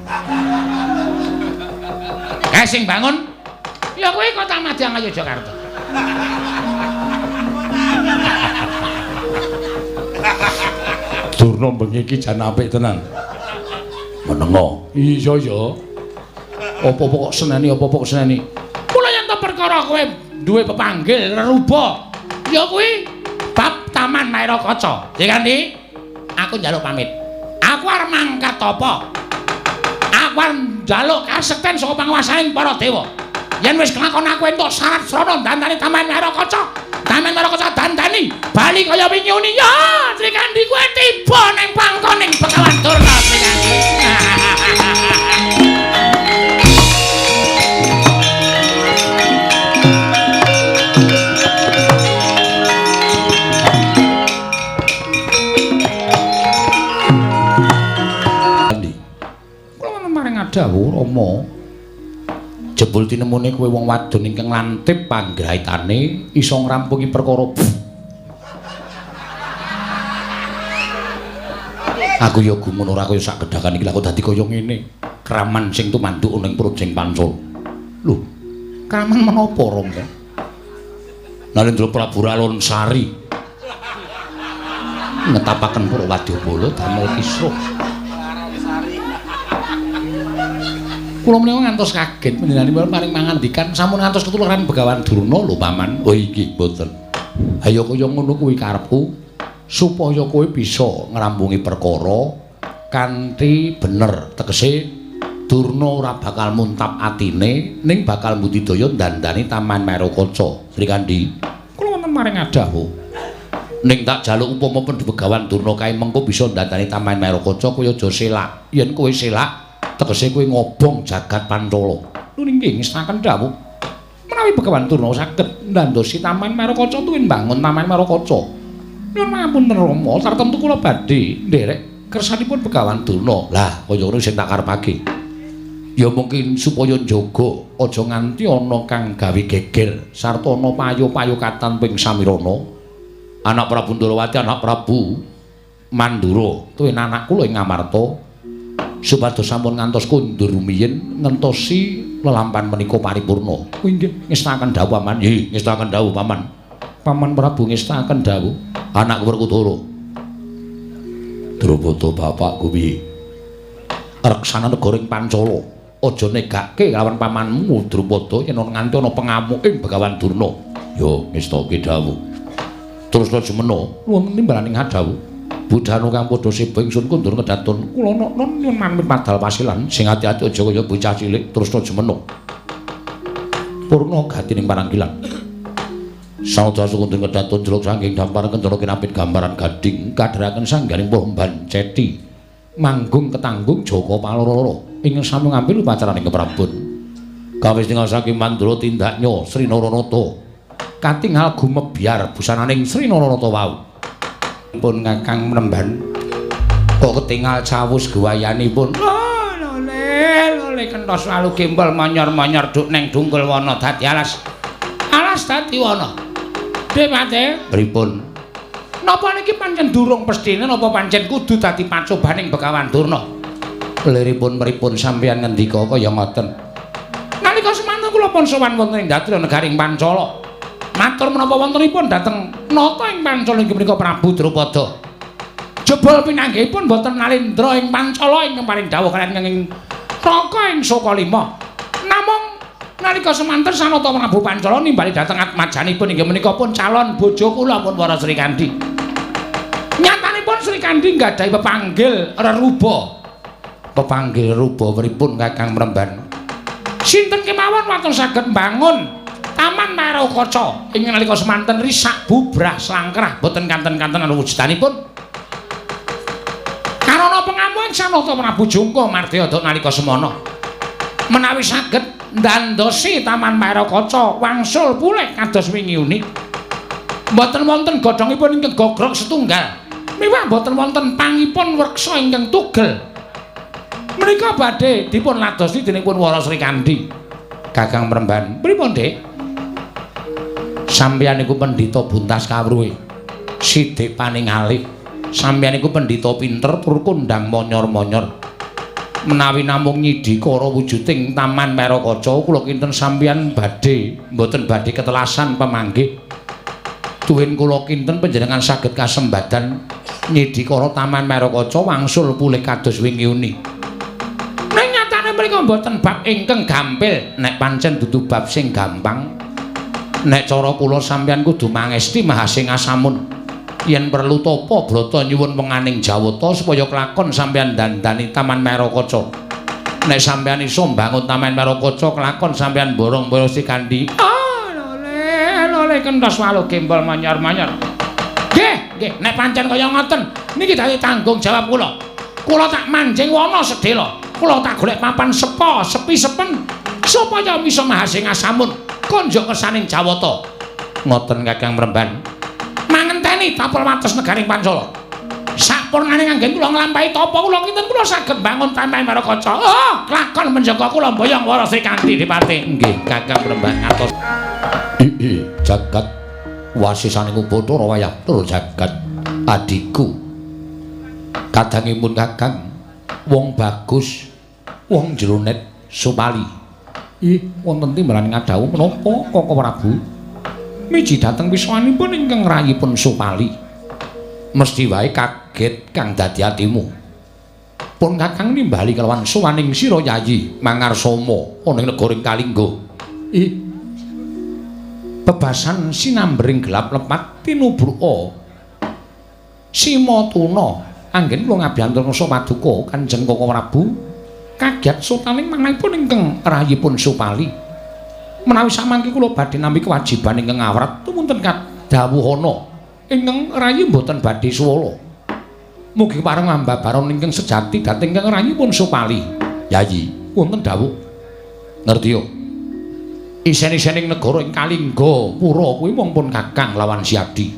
Speaker 3: Kae sing bangun ya kowe Kota Madya Ngayogyakarta.
Speaker 1: Durna bengi iki jan apik tenan. Menengo.
Speaker 2: Iya ya. Apa-apa kok seneni, apa-apa kok seneni.
Speaker 3: Mula yen to perkara kowe duwe pepanggil reruba, ya kuwi bab Taman Maerakaca. Srikandhi, aku njaluk pamit. Aku arep mangkat apa? Aku arep njaluk kasekten saka panguwasaning para dewa. Yen wis kelakon aku entuk syarat srana dandani Taman Maerakaca. Taman Maerakaca dandani bali kaya wingi uni. Ya, Srikandhi kowe tiba ning pangkoning Begawan Durna, Srikandhi.
Speaker 2: Kula wonten maring dawuh Rama. Jebul tinemune kowe wong wadon ingkang lantip panggraitane iso ngrampungi perkara. Aku ya gumun ora kaya sak gedhakan iki lha kok dadi kaya ngene. Kraman sing tumanduk ning Projeng Pancala. Lho, kraman menapa Rama? Narendra Prabu Ralonsari ngetapaken para wadyabala damel kisruh. Kula menika ngantos kaget panjenenganipun paring mangandikan sampun ngantos ketularan Begawan Durna lho Paman. Oh iki mboten. Ayo kaya ngono kuwi karepku supaya kowe bisa ngrampungi perkara kanthi bener. Tegese Durna ora bakal muntap atine ning bakal mbudidaya dandani Taman Maerakaca. Srikandhi, kula wonten maring dawuh. Ning tak jaluk upama pendhu Begawan Durna kae mengko bisa dandani Taman Maerakaca kowe aja selak. Yen kowe selak tegese kowe ngobong jagat Pancala. Lho nggih ngestaken dawuh. Menawi Begawan Durna saged ndandosi Taman Maerakaca tuwin mbangun Taman Maerakaca. Nyuwun pangapunten Rama, tartemtu kula badhe nderek kersanipun Begawan Durna. Lah, kaya ngono sing tak karepake. Ya mungkin supaya njaga aja nganti ana kang gawe geger sarta ana payu-payukatan ping samirana. Anak Prabu Ndorowati, anak Prabu Mandura, tuwin anak kula ing Ngamarta. Supados sampun ngantos kondur rumiyin ngentosi lelampahan menika paripurna. Inggih, ngestakaken dawuh Paman. Nggih, ngestakaken dawuh Paman. Paman Prabu ngestakaken dawuh.
Speaker 1: Anak Werkudara. Drupada bapakku piye?
Speaker 2: Reksana negara ing Pancala. Aja negake lawan pamanmu Drupada yen nganti ana pengamuk ing Begawan Durna.
Speaker 1: Ya, ngestake dawuh.
Speaker 2: Terus jumena wonten timbalaning dawuh. Budhanu kang padha seba ingsun kundur kedaton kula non nyuwun manut padal pasilan sing ati-ati aja kaya bocah cilik terus jemena purna gatining parangkilan Sauda sukundur kedaton jeluk saking dampar kencana kinapit gambaran gading kadheraken sangganing Purban Ceti manggung ketanggung Jaka Paloro ingkang sami ngambil upacaraning keprabon
Speaker 1: kawis tingal saking Mandura tindaknya Sri Naranata
Speaker 2: katingal gumebyar busananing Sri Naranata wau pun kakang Mremban. Kok ketingal cawus guwayanipun. Lole lole kentos lalu gembol monyor-monyor duk neng dungkul wana dadi alas. Alas dadi wana. Depate
Speaker 1: pripun?
Speaker 2: Napa niki pancen durung pesthine napa pancen kudu dadi pacobaning Begawan Durna?
Speaker 1: Liripun pripun sampeyan ngendika kaya ngoten?
Speaker 2: Nalika semanten kula pun sowan wonten ing Dadra negaring Pancala. Matur menapa wontenipun dhateng nata ing Pancala inggih menika Prabu Drupada. Jebul pinanggihipun boten nalendra ing Pancala ingkang paring dawuh kaliyan ing Raka ing Sokalima. Namung nalika semanten sanata Prabu Pancala nimbali dhateng atmajanipun inggih menika pun calon bojo kula pun para Srikandhi. Nyatanipun Srikandhi nggadahi pepanggil reruba.
Speaker 1: Pepanggil ruba pripun Kakang Mremban?
Speaker 2: Sinten kemawon waton saged mbangun Taman Marokaca ing nalika semanten risak bubrah slangkrah boten kanten-kanten wujudanipun. Karana pengamuan sanata Prabu Jungka Mardyada nalika semana menawi saged ndandosi Taman Marokaca wangsul pulih kados wingi uni. Mboten wonten godhongipun ingkang gogrok setunggal. Miwah mboten wonten pangipun wreksa ingkang tugel. Menika badhe dipun ladosi dening pun Wara Srikandhi.
Speaker 1: Kakang Mremban,
Speaker 2: pripun, Dik?
Speaker 1: Sampeyan niku pendhita buntas kawruhe. Sidik paningalih. Sampeyan niku pendhita pinter tur kondhang monyor-monyor. Menawi namung nyidikara wujuding Taman Marokaca kula kinten sampeyan badhe mboten badhe ketelasan pemanggih. Tuwin kula kinten panjenengan saged kasembadan nyidikara Taman Marokaca wangsul pulih kados wingi uni.
Speaker 2: Ning nyatane mriku mboten bab ingkang gampil,
Speaker 1: nek pancen dudu bab sing gampang. Nek cara kula sampeyan kudu mangesti mahasing asamun. Yen perlu tapa brata nyuwun wenganing Jawata supaya kelakon sampeyan dandani Taman Marokaca. Nek sampeyan iso mbangun Taman Marokaca kelakon sampeyan borong para Srikandhi.
Speaker 2: Ah, lole lole kentos walu gembol manyor-manyor. Nggih, nggih, nek pancen kaya ngoten niki dadi tanggung jawab kula. Kula tak manjing wana sedhela. Kula tak golek papan sepa, sepi sepen supaya bisa mahasing asamun konjuk kersaning Jawata.
Speaker 1: Ngoten Kakang Mremban.
Speaker 2: Mangenteni tapel wates negaring Pancala. Sakpurnane anggen kula nglampahi tapa kula kinten kula saged mbangun Taman Marokaca. Oh, kelakon menjaga kula mboyong Wara Srikandhi Dipati.
Speaker 1: Nggih, Kakang Mremban ngatos. Jagat wasisaning Bathara wayah tur jagat adhiku. Kadangipun Kakang wong bagus, wong jronet Supali.
Speaker 2: Ih, wonten timbalan ngadhawuh menapa Koko Prabu? Miji dhateng wiswanipun ingkang rayipun Supali.
Speaker 1: Mesti wae kaget kang dadi atimu. Pun Kakang nimbali kelawan sowaning sira Yayi Mangarsama ana ing negara Kalingga.
Speaker 2: Ih. Bebasan sinambering gelap lepat tinubruka Sima tuna anggen kula ngabyantur ngasa paduka Kanjeng Koko Prabu kaget sutaning manahipun ingkang rayipun Supali. Menawi samangke kula badhe nampi kewajiban ingkang awrat tumunten kadhawuhana ingkang rayi mboten badhe suwala. Mugi pareng ambabaron ingkang sejati dhateng ingkang rayipun Supali.
Speaker 1: Yayi,
Speaker 2: wonten dawuh.
Speaker 1: Ngertiyo?
Speaker 2: Isen-isening negara ing Kalingga pura kuwi mung pun Kakang lawan Siadi.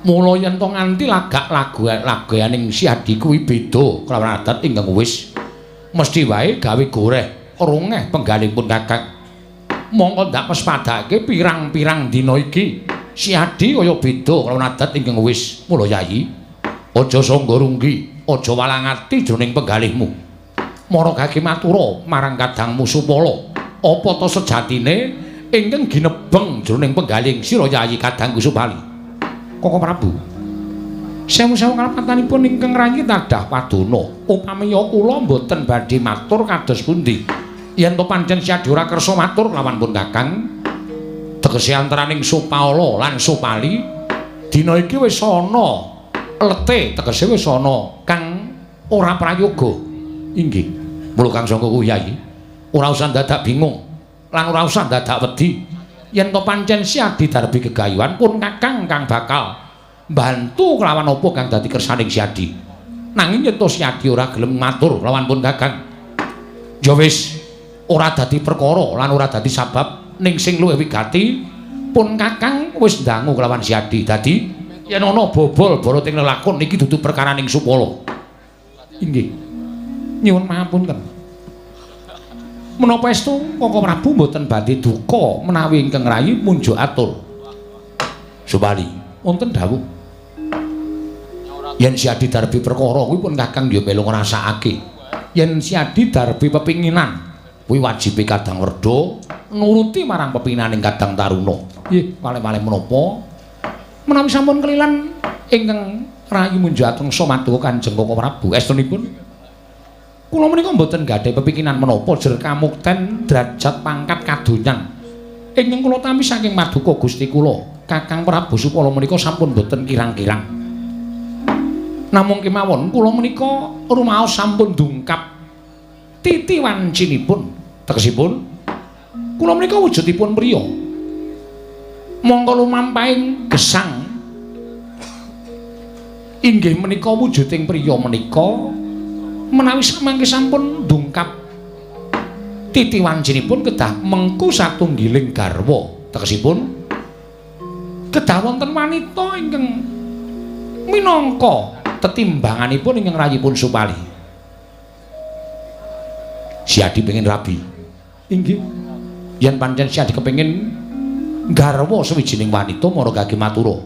Speaker 2: Mula yen to nganti lagak laganing Siadi kuwi beda kelawan adat ingkang wis mesti wae gawe goreh rongeh penggalipun Kakang. Mongko ndak pespadake pirang-pirang dina iki Siadi kaya beda kelawan adat ingkang wis.
Speaker 1: Mula Yayi, aja sangga runggi, aja walang ati jroning penggalihmu.
Speaker 2: Mara gage matura marang kadangmu Supala, apa ta sejatine ingkang ginebeng jroning penggalih sira Yayi kadangku Supali. Koko Prabu, sewu-sewu kalepatanipun ingkang rayi tadah padana, upamiya kula mboten badhe matur kados pundi. Yen to pancen Siadi ora kersa matur kelawan pun Kakang,
Speaker 1: tegese antaraning Supala lan Supali dina iki wis ana lete, tegese wis ana kang ora prayoga.
Speaker 2: Inggih.
Speaker 1: Mula Kang Sangga kuwi Yayi, ora usah dadak bingung lan ora usah dadak wedi.
Speaker 2: Yen to pancen Siadi darbi gegayuhan pun Kakang kang bakal mbantu kelawan apa kang dadi kersaning Siadi. Nanging yen to Siadi ora gelem matur kelawan pun Kakang,
Speaker 1: ya wis ora dadi perkara lan ora dadi sabab, ning sing luwih wigati pun Kakang wis ndangu kelawan Siadi. Dadi yen ana bobol boroting lelakon iki dudu perkaraning Supala.
Speaker 2: Inggih. Nyuwun pangapunten. Menapa estu Koko Prabu mboten badhe duka menawi ingkang rayi munjuk atur.
Speaker 1: Supali,
Speaker 2: wonten dawuh.
Speaker 1: Yen Siadi darbi perkara kuwi pun Kakang ya melu ngrasakake.
Speaker 2: Yen Siadi darbi pepinginan
Speaker 1: kuwi wajibe Kadang Werda nuruti marang pepinginaning Kadang Taruna.
Speaker 2: Nggih, malih-malih menapa? Menawi sampun kelilan ingkang rayi munjuk atungsa maduka Kanjeng Koko Prabu, estunipun kula menika mboten gadhahi pepinginan menapa jer kamukten derajat pangkat kadonyan. Ingkang kula tampi saking maduka Gusti kula, Kakang Prabu Supala menika sampun mboten kirang-kirang. Namung kemawon kula menika rumaos sampun dungkap titi wancinipun. Tegesipun kula menika wujudipun priya. Mongko lumampahing gesang inggih menika wujuding priya menika menawi samangke sampun dungkap titi wancinipun kedah mengku satunggiling garwa. Tegesipun kedah wonten wanita ingkang minangka tetimbanganipun ingkang rayipun Supali.
Speaker 1: Siadi pengin rabi.
Speaker 2: Inggih.
Speaker 1: Yen pancen Siadi kepengin garwa sawijining wanita mara gage matura.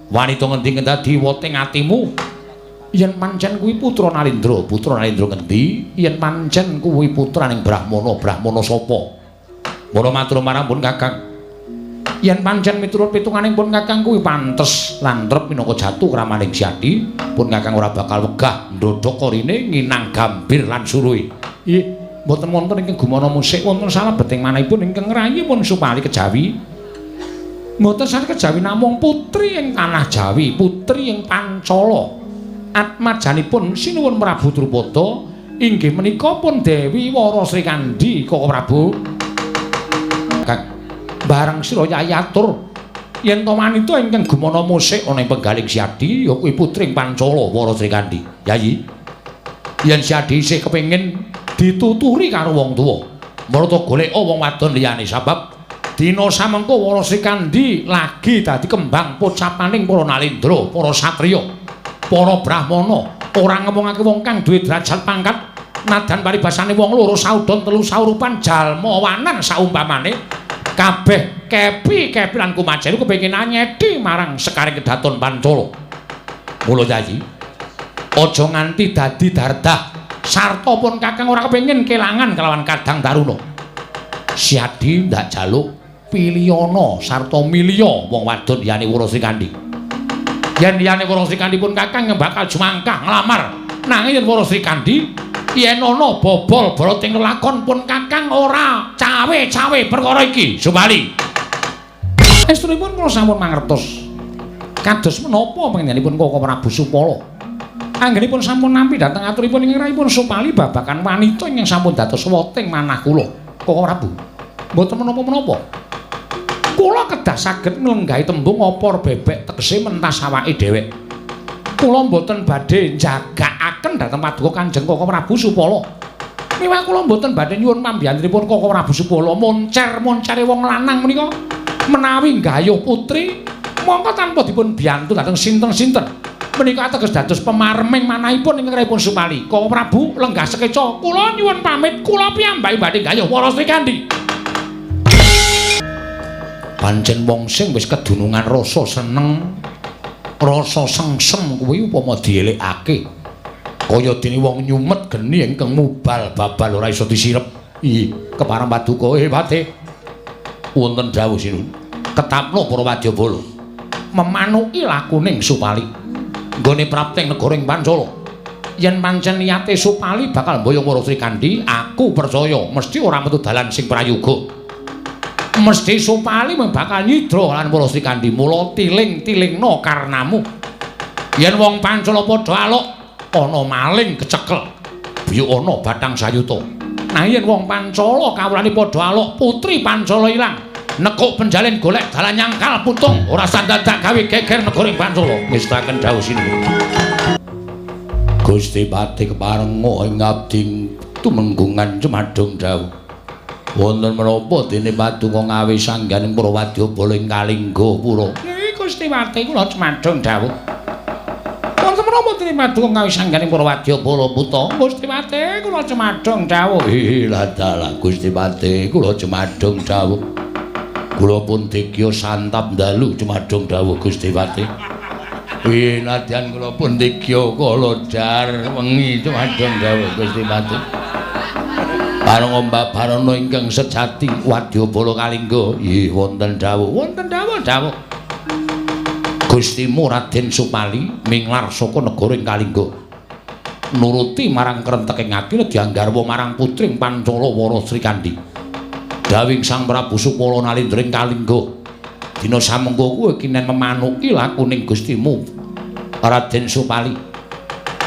Speaker 1: Wanita ngendi ngendadi woting atimu?
Speaker 2: Yen pancen kuwi putra Narendra,
Speaker 1: putra Narendra ngendi? Yen pancen kuwi putraning Brahmana, Brahmana sapa? Mara matur marang pun Kakang.
Speaker 2: Yen pancen miturut pitunganing pun Kakang kuwi pantes lan trep minangka jatu kramaning Siadi,
Speaker 1: pun Kakang ora bakal wegah ndhodhok korine nginang gambir lan suruhe.
Speaker 2: Nggih, mboten wonten ingkang gumana musik wonten salebeting manahipun ingkang rayi pun Supali kejawi. Mboten sane kejawi namung putri ing tanah Jawi, putri ing Pancala. Atmajanipun sinuwun Prabu Drupada inggih menika pun Dewi Wara Srikandhi Koko Prabu.
Speaker 1: Kang
Speaker 2: bareng sira yayi atur yen to wanita ingkang gumana musik
Speaker 1: ana ing penggaling Siadi ya kuwi putri Pancala Wara Srikandhi. Yayi, yen Siadi isih kepengin dituturi karo wong tuwa, marata goleka wong wadon liyane sabab dina samengko Wara Srikandhi lagi dadi kembang pocapaning para nalendra, para satriya, para brahmana, ora ngomongake wong kang duwe derajat pangkat nadan paribasane wong loro saudon telu saurupan jalma wanan saumpamane kabeh kepi-kepi lan kumajari kepengin nyedi marang sekaring kedaton Pancala. Mula Yayi, aja nganti dadi dardah sarta pun Kakang ora kepengin kelangan kelawan Kadang Taruna. Siadi ndak jaluk pilihana sarta milya wong wadon liyane Wara Srikandhi. Yen liyane Wara Srikandhi pun Kakang bakal jumangkah nglamar. Nanging yen Wara Srikandhi yen ana bobol barating lelakon pun Kakang ora cawe-cawe perkara iki. Supali. Estunipun kula sampun mangertos kados menapa panjenenganipun Koko Prabu Supala. Anggenipun sampun nampi dhateng aturipun ingkang rayipun Supali babagan wanita ingkang sampun dados woting manah kula. Koko Prabu, mboten menapa-menapa. Kula kedah saged nglenggahi tembung opor bebek tegese mentas awake dhewek. Kula mboten badhe njagakaken dhateng paduka Kanjeng Koko Prabu Supala. Miwah kula mboten badhe nyuwun pambiyantunipun Koko Prabu Supala moncer-moncere wong lanang menika menawi nggayuh putri mongko tanpa dipun biyantu dhateng sinten-sinten. Menika ateges dados pemarming manahipun ingkang rayipun Supali. Koko Prabu lenggah sekeca, kula nyuwun pamit, kula piyambak badhe nggayuh Wara Srikandhi. Pancen wong sing wis kedunungan rasa seneng, rasa sengsem kuwi upama dielekake kaya dene wong nyumet geni ingkang mubal babal ora iso disirep. Ih, kepareng paduka Patih. Wonten dawuh sinun. Ketapno para wadyabala memanuki lakuning Supali nggone prapting negara ing Pancala. Yen pancen niate Supali bakal mboyong Wara Srikandhi, aku percaya mesti ora metu dalan sing prayoga. Mesti Supali bakal nyidra lan Wara Srikandhi. Mula tiling-tilingna karnamu. Yen wong Pancala padha aluk, ana maling kecekel, biyuk ana bathang sayuta. Nah yen wong Pancala kawulane padha aluk, putri Pancala ilang. Nekuk penjalin golek dalan nyangkal putung, ora sandadak gawe geger negara ing Pancala. Ngestaken dawuh sinuwun. Gusti Patih keparenga ing abdi tumenggungan cumadung dawuh. Wonten menapa dene paduka ngawe sangganing para wadyabala ing Kalingga pura?
Speaker 2: Nggih Gusti Patih kula cumadung dawuh. Wonten menapa Napa dene paduka kawisangganing para wadyabala buta? Gusti Patih kula cemadhong dawuh.
Speaker 1: Ih, dalah Gusti Patih kula cemadhong dawuh. Kula pun digya santap dalu cemadhong dawuh Gusti Patih. Ih, nadyan kula pun digya kalodar wengi cemadhong dawuh Gusti Patih. Bareng mbabarana ingkang sejati wadyabala Kalingga. Ih, wonten dawuh,
Speaker 2: wonten dawuh dawuh.
Speaker 1: Gustimu Raden Supali minglar saka negara ing Kalingga. Nuruti marang krenteking ati nedya garwa marang putring Pancala Wara Srikandhi. Dawing Sang Prabu Supala nalindra ing Kalingga. Dina samengko kowe kinen memanuki lakuning Gustimu Raden Supali.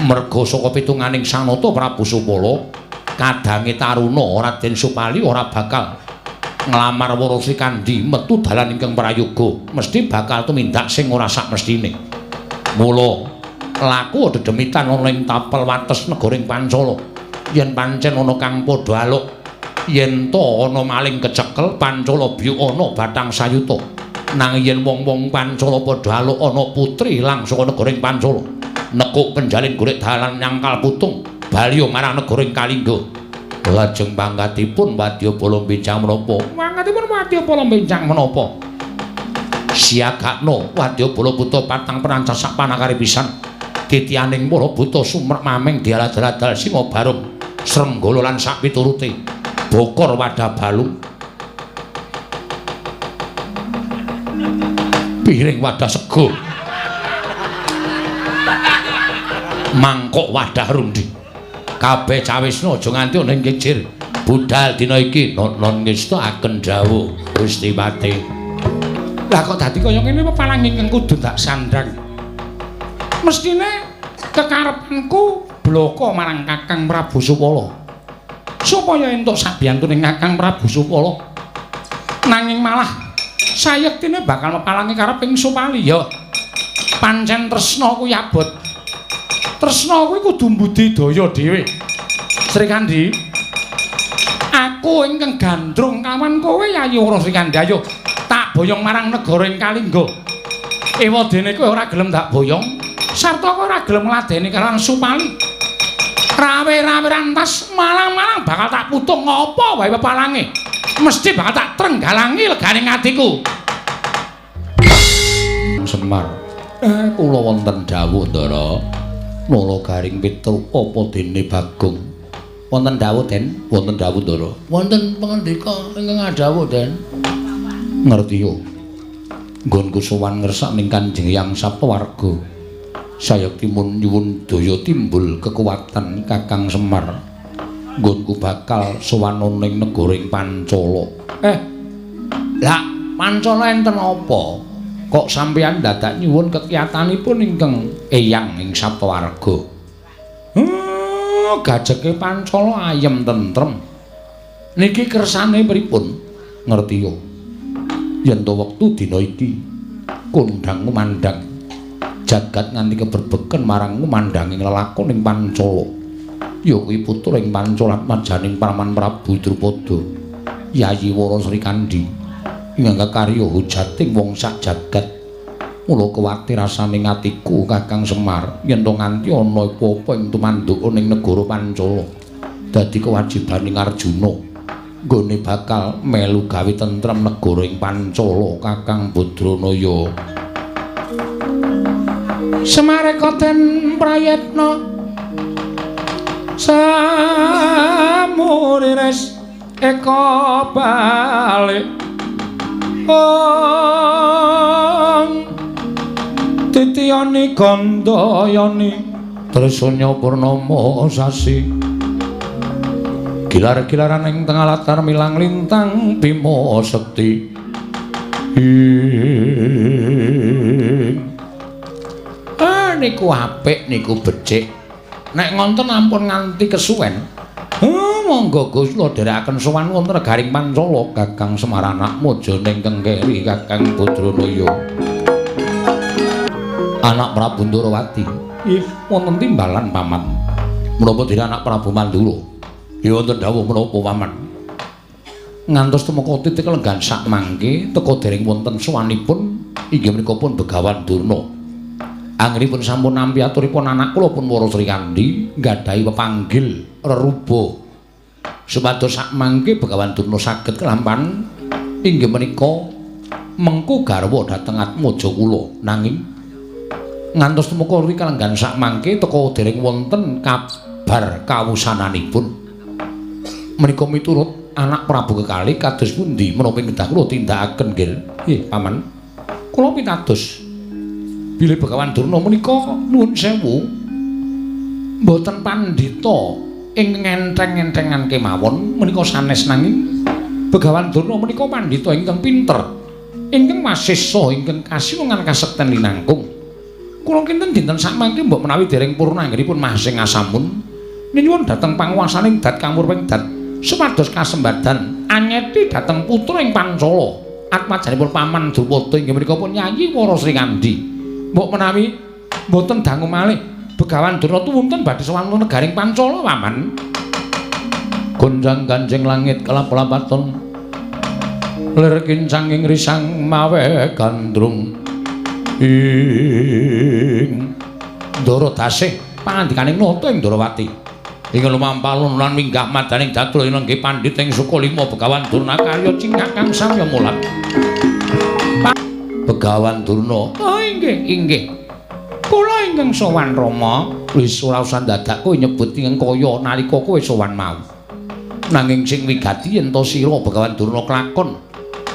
Speaker 1: Merga saka pitunganing sanata Prabu Supala kadange taruna Raden Supali ora bakal nglamar Wara Srikandhi metu dalan ingkang prayoga, mesti bakal tumindak sing ora sakmestine. Mula laku dedemitan ana ing tapel wates negara ing Pancala. Yen pancen ana kang padha aluk, yen ta ana maling kecekel Pancala biyuk ana batang sayuta. Nanging yen wong-wong Pancala padha aluk ana putri ilang saka negara ing Pancala, nekuk penjalin golek dalan nyangkal putung bali marang negara ing Kalingga. Lajeng pangkatipun wadyabala bincang menapa?
Speaker 2: Pangkatipun wadyabala bincang menapa?
Speaker 1: Siagakno wadyabala buta patang penancah sak panakare pisan. Titianing para buta sumrek mameng dialadal-adal singa barung srenggala lan sak piturute. Bokor wadah balung. Piring wadah sego. Mangkok wadah rundi. Kabeh cawisna aja nganti ana ing kecir. Budal dina iki non ngestakaken dawuh Gusti Patih.
Speaker 2: Lah kok dadi kaya ngene pepalang ingkang kudu tak sandhang. Mestine kekarepanku bloko marang Kakang Prabu Supala. Supaya entuk sabiyantuning Kakang Prabu Supala. Nanging malah sayektine bakal mepalangi kareping Supali ya. Pancen tresna kuwi abot. Tresna kuwi kudu mbudidaya dhewe. Srikandhi, aku ingkang gandrung kawan kowe Yayi Wara Srikandhi, ayo tak boyong marang negara ing Kalingga. Ewadene kowe ora gelem tak boyong, sarta kowe ora gelem ngladeni karo Supali. Rawe-rawe rantas malang-malang bakal tak putung ngopo wae pepalange. Mesti bakal tak trenggalangi legane atiku.
Speaker 1: Semar, kula wonten dawuh Ndara. Nala garing Petruk apa dene Bagong? Wonten dawuh Den, wonten dawuh Ndara. Wonten pangandika ingkang adhawuh Den. Ngerti yo. Nggonku sowan ngersak ning Kanjeng Hyang Saptawarga. Sayekti mun nyuwun daya timbul kekuatan Kakang Semar. Nggonku bakal sowan ana ing negara ing Pancala. Lah Pancala enten apa? Kok sampeyan dadak nyuwun kekiyatanipun ingkang eyang ing Saptawarga? Gajeke Pancala ayem tentrem. Niki kersane pripun? Ngerti yo. Yen to wektu dina iki kondhang ngumandhang jagat nganti keberbeken marang ngumandhanging lelakon ing Pancala. Ya kuwi putra ing Pancala atmajaning Paman Prabu Drupada, Yayi Wara Srikandhi. Ingkang karya hujating wong sak jagat. Mula kuwatir rasane atiku Kakang Semar yen to nganti ana apa-apa ing tumanduk ning negara Pancala. Dadi kewajibaning Arjuna nggone bakal melu gawe tentrem negara ing Pancala Kakang Badranaya.
Speaker 2: Semareka den prayitna samurires eka balik. Ong titiyani gandayani
Speaker 1: tresanya purnama sasi gilar-gilaran ing tengah latar milang lintang bima sekti.
Speaker 2: Niku apik niku becik. Nek ngonten ampun nganti kesuwen. Monggo Gusti kula dherekaken sowan wonten negaring Pancala Kakang Semar anakmu aja ning kengkeri Kakang Badranaya.
Speaker 1: Anak Prabu Ndorowati. Ih, wonten timbalan paman. Menapa dene anak Prabu Mandura? Ya wonten dawuh menapa paman? Ngantos tumeka titik lenggan sak mangke teka dereng wonten sowanipun inggih menika pun Begawan Durna.
Speaker 2: Anggenipun sampun nampi aturipun anak kula pun Wara Srikandhi nggadahi pepanggil reruba supados sakmangke Begawan Durna saged kelampan inggih menika mengku garwa dhateng atmaja kula. Nanging ngantos tumeka kalenggan sakmangke teka dereng wonten kabar kawusananipun. Menika miturut anak Prabu kekalih kados pundi menapa kedah kula tindakaken nggih? Nggih, Paman. Kula pitados bilih Begawan Durna menika nuwun sewu mboten pandhita ing ngenteng-entengan kemawon menika sanes, nanging Begawan Durna menika pandhita ingkang pinter, ingkang wasesa, ingkang kasinungan kasekten linangkung. Kula kinten dinten sakmangke mbok menawi dereng purna anggenipun masing asamun nyuwun dhateng panguwasaning dat kamurwing dat supados kasembadan anyeti dhateng putra ing Pancala atmajanipun Paman Drupada inggih menika pun Yayi Wara Srikandhi. Mbok menawi mboten dangu malih Begawan Durna tuwunten badhe sowan negaring Pancala, Paman.
Speaker 1: Gonjang ganjing langit kelap-lapaton lir kincanging risang mawe gandrung ing
Speaker 2: Ndara Dasih pangandikaning nata ing Ndarawati. Ing lumampah lan minggah madaning datul inggih pandhita ing Sukalima Begawan Durna karya cingak kang samya mulat.
Speaker 1: Begawan Durna.
Speaker 2: Oh inggih, inggih. Kula ingkang sowan Rama,
Speaker 1: wis ora usah dadak kowe nyebut ingkang kaya nalika kowe sowan mau. Nanging sing wigati yen to sira Begawan Durna klakon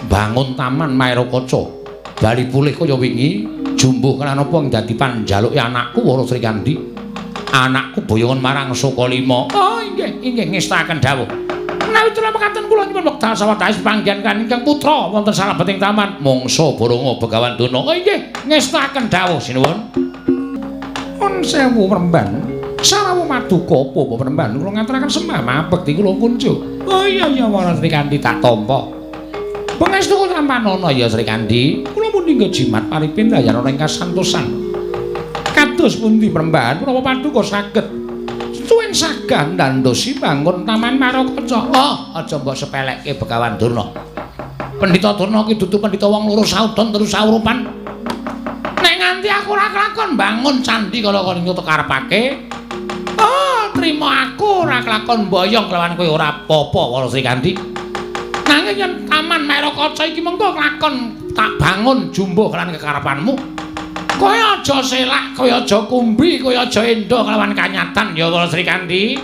Speaker 1: bangun taman Maerakaca, bali pulih kaya wingi jumbuh kelan apa dadi panjaluke anakku Wara Srikandhi.
Speaker 2: Anakku boyongan marang Sukalima. Oh inggih, inggih ngestakaken dawuh. Menawi kula mekaten kula nyuwun wekdal sawetawis panggihan kan ingkang putra wonten salebeting taman.
Speaker 1: Mangsa boronga Begawan Durna.
Speaker 2: Oh inggih, ngestakaken dawuh sinuwun. Pun sewu Premban. Sarawu maduka apa Premban? Kula ngaturaken sembah mabekti kula kunjuk. Oh iya iya Wara Srikandhi tak tampa. Pangestu kula tampanana ya Srikandhi. Kula mundi jimat paripin dayana ing kasantosan. Kados pundi Premban menapa paduka saged suwen sagah ndandosi bangun taman Maerakaca. Oh, aja mbok sepelekke Begawan Durna. Pendhita Durna ki dudu pendhita wong loro saudon terus saurupan. Nek nganti aku ora kelakon bangun candhi kala-kala nyutuk karepake. Oh, trimo aku ora kelakon boyong kelawan kowe ora apa-apa Wara Srikandhi. Nanging yen taman Maerakaca iki mengko kelakon tak bangun jumbuh kelan kekarepanmu. Kowe aja selak, kowe aja kumbi, kowe aja endo kelawan kanyatan ya Wara Srikandhi.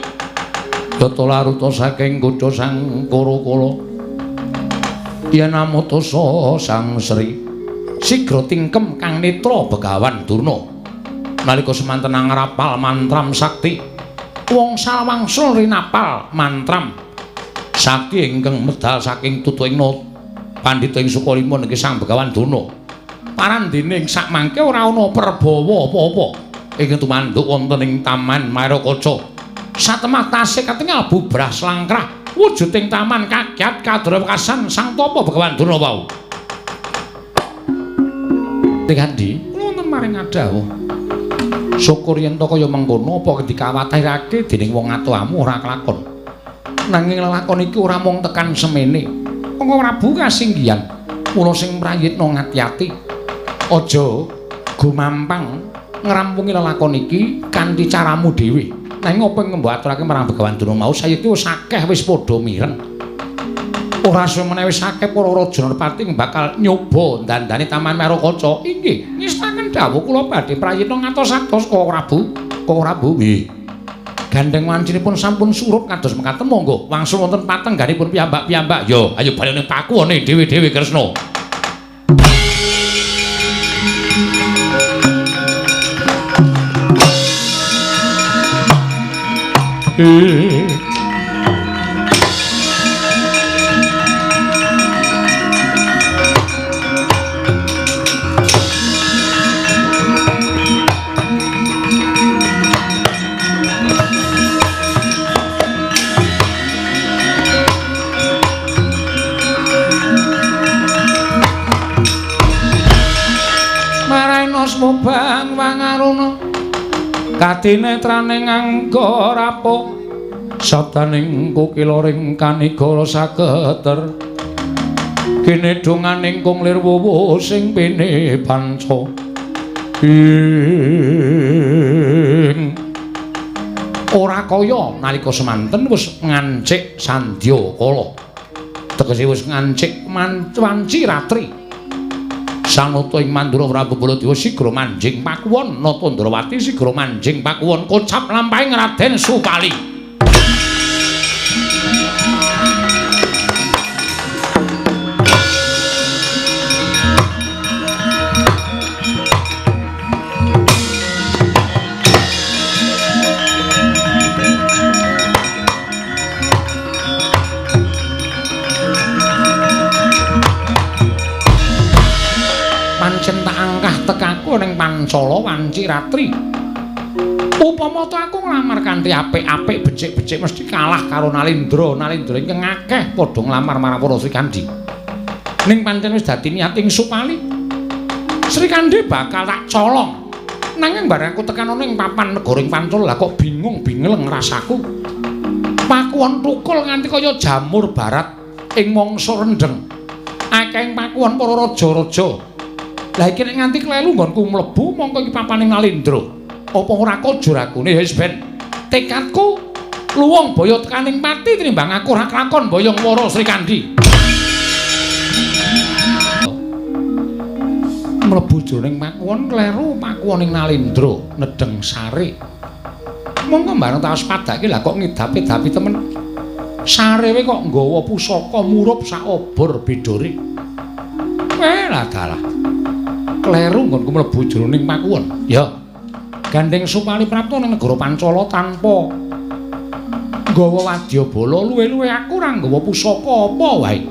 Speaker 1: Data laruta saking kutha Sang Kurukula. Yen amutasa Sang Sri
Speaker 2: sigra tingkem kang netra Begawan Durna. Nalika semanten ngrapal mantram sakti, wong sawangsul rinapal mantram sakti ingkang medal saking tutuing pandhita ing Sukalima niki Sang Begawan Durna. Parandene ing sakmangke ora ana perbawa apa-apa ingkang tumanduk wonten ing Taman Maerakaca. Satemah tasih katingal bubrah slangkrah wujuding taman kagyat kadrawekasan Sang Tapa Begawan Durna wau. Srikandhi, kula wonten maring adhawuh. Syukur yen to kaya mengkono apa dikawatirake dening wong atuamu ora kelakon. Nanging lelakon iki ora mung tekan semene. Monggo Prabu kasinggihan, mula sing prayitna ngati-ati. Aja gumampang ngrampungi lelakon iki kanthi caramu dhewe. Nanging apa ing mbok aturake marang Begawan Durna mau sayekti wis akeh wis padha mireng. Ora suwe meneh wis akeh para raja nerpati bakal nyoba dandani Taman Maerakaca. Inggih, ngestaken dawuh kula badhe prayitna ngatos-atos Koko Prabu. Koko Prabu nggih. Gandeng wancinipun sampun surup kados mekaten monggo wangsul wonten patengganipun piyambak-piyambak. Yo, ayo bali ning pakuwone dhewe-dhewe Kresna. Mubang wangaruna kadinetraning angga rapuh sabdaning kukilaring kanigara saketer kinedhunganing kung lir wuwu sing pine panca Ing ora kaya nalika semanten wis ngancik sandya kala. Tegese wis ngancik wanci ratri. Sanata ing Mandura Prabu Baladewa sigra manjing pakuwon, Nata Ndrawati sigra manjing pakuwon kocap lampahing Raden Supali. Pancen tak angkah tekaku ning Pancala wanci ratri. Upama ta aku nglamar kanthi apik-apik becik-becik mesti kalah karo Nalindra. Nalindra ingkang akeh padha nglamar marang para Srikandhi. Ning pancen wis dadi niating Supali. Srikandhi bakal tak colong. Nanging bareng aku tekan ana ing papan negara ing Pancala lah kok bingung bingeleng rasaku. Pakuwon tukul nganti kaya jamur barat ing mangsa rendheng. Akeh pakuwon para raja-raja. Lah iki nek nganti klelu nggonku mlebu mongko iki papane Nalindra. Apa ora kojur akune wis ben tekadku luwung boyo tekaning pati tinimbang aku ora kelakon boyong wara Srikandhi. Mlebu jroning pakuwon kleru pakuwon ing Nalindra nedheng sare. Mongko bareng tak waspadake lah kok ngidapi-dapi temen. Sarewe kok nggawa pusaka murup sak obor bidore. Lah dalah. Kleru nggonku mlebu jroning pakuwon. Ya. Gandeng Supali prapta ning negara Pancala tanpa nggawa wadyabala, luwe-luwe aku ora nggawa pusaka apa wae.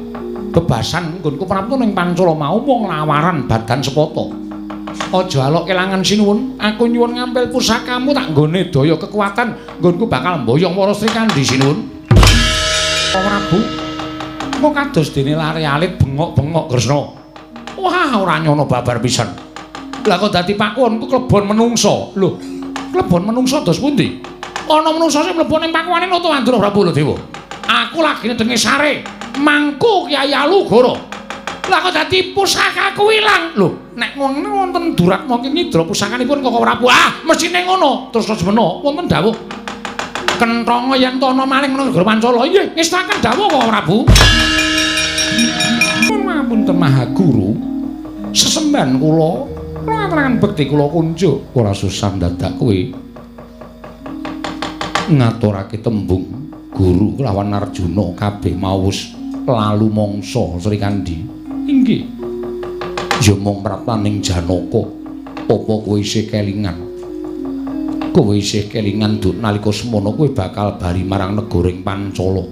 Speaker 2: Bebasan nggonku prapta ning Pancala mau mung lawaran badan sepata. Aja alok kelangan sinuwun, aku nyuwun ngampil pusakamu tak nggone daya kekuatan nggonku bakal mboyong para Srikandhi sinuwun. Prabu, kok kados dene lare alit bengok-bengok Kresna. Wah, ora nyono babar pisan. Lah kok dadi pakuwonku klebon menungsa. Lho, klebon menungsa dos pundi? Ana menungsa sing mlebu ning pakuwane Nata Mandura Prabu Baladewa. Aku lagi nedengi sare mangku Kyai Alugoro. Lah kok dadi pusakaku ilang. Lho, nek ngono wonten duratma ngidra pusakanipun Koko Prabu. Ah, mesthine ngono. Terus semena wonten dawuh. Kenthonga yen to ana maling nang negara Pancala. Nggih, ngestaken dawuh Koko Prabu. Ngapunten Maha Guru. Sesembahan kula ngaturaken bekti kula kunjuk ora susah dadak kowe ngaturake tembung guru kelawan Arjuna kabeh mau wis lalu mangsa Srikandhi. Inggih. Ya mung praptaning Janaka apa kowe isih kelingan? Kowe isih kelingan duk nalika semono kowe bakal bali marang negara ing Pancala.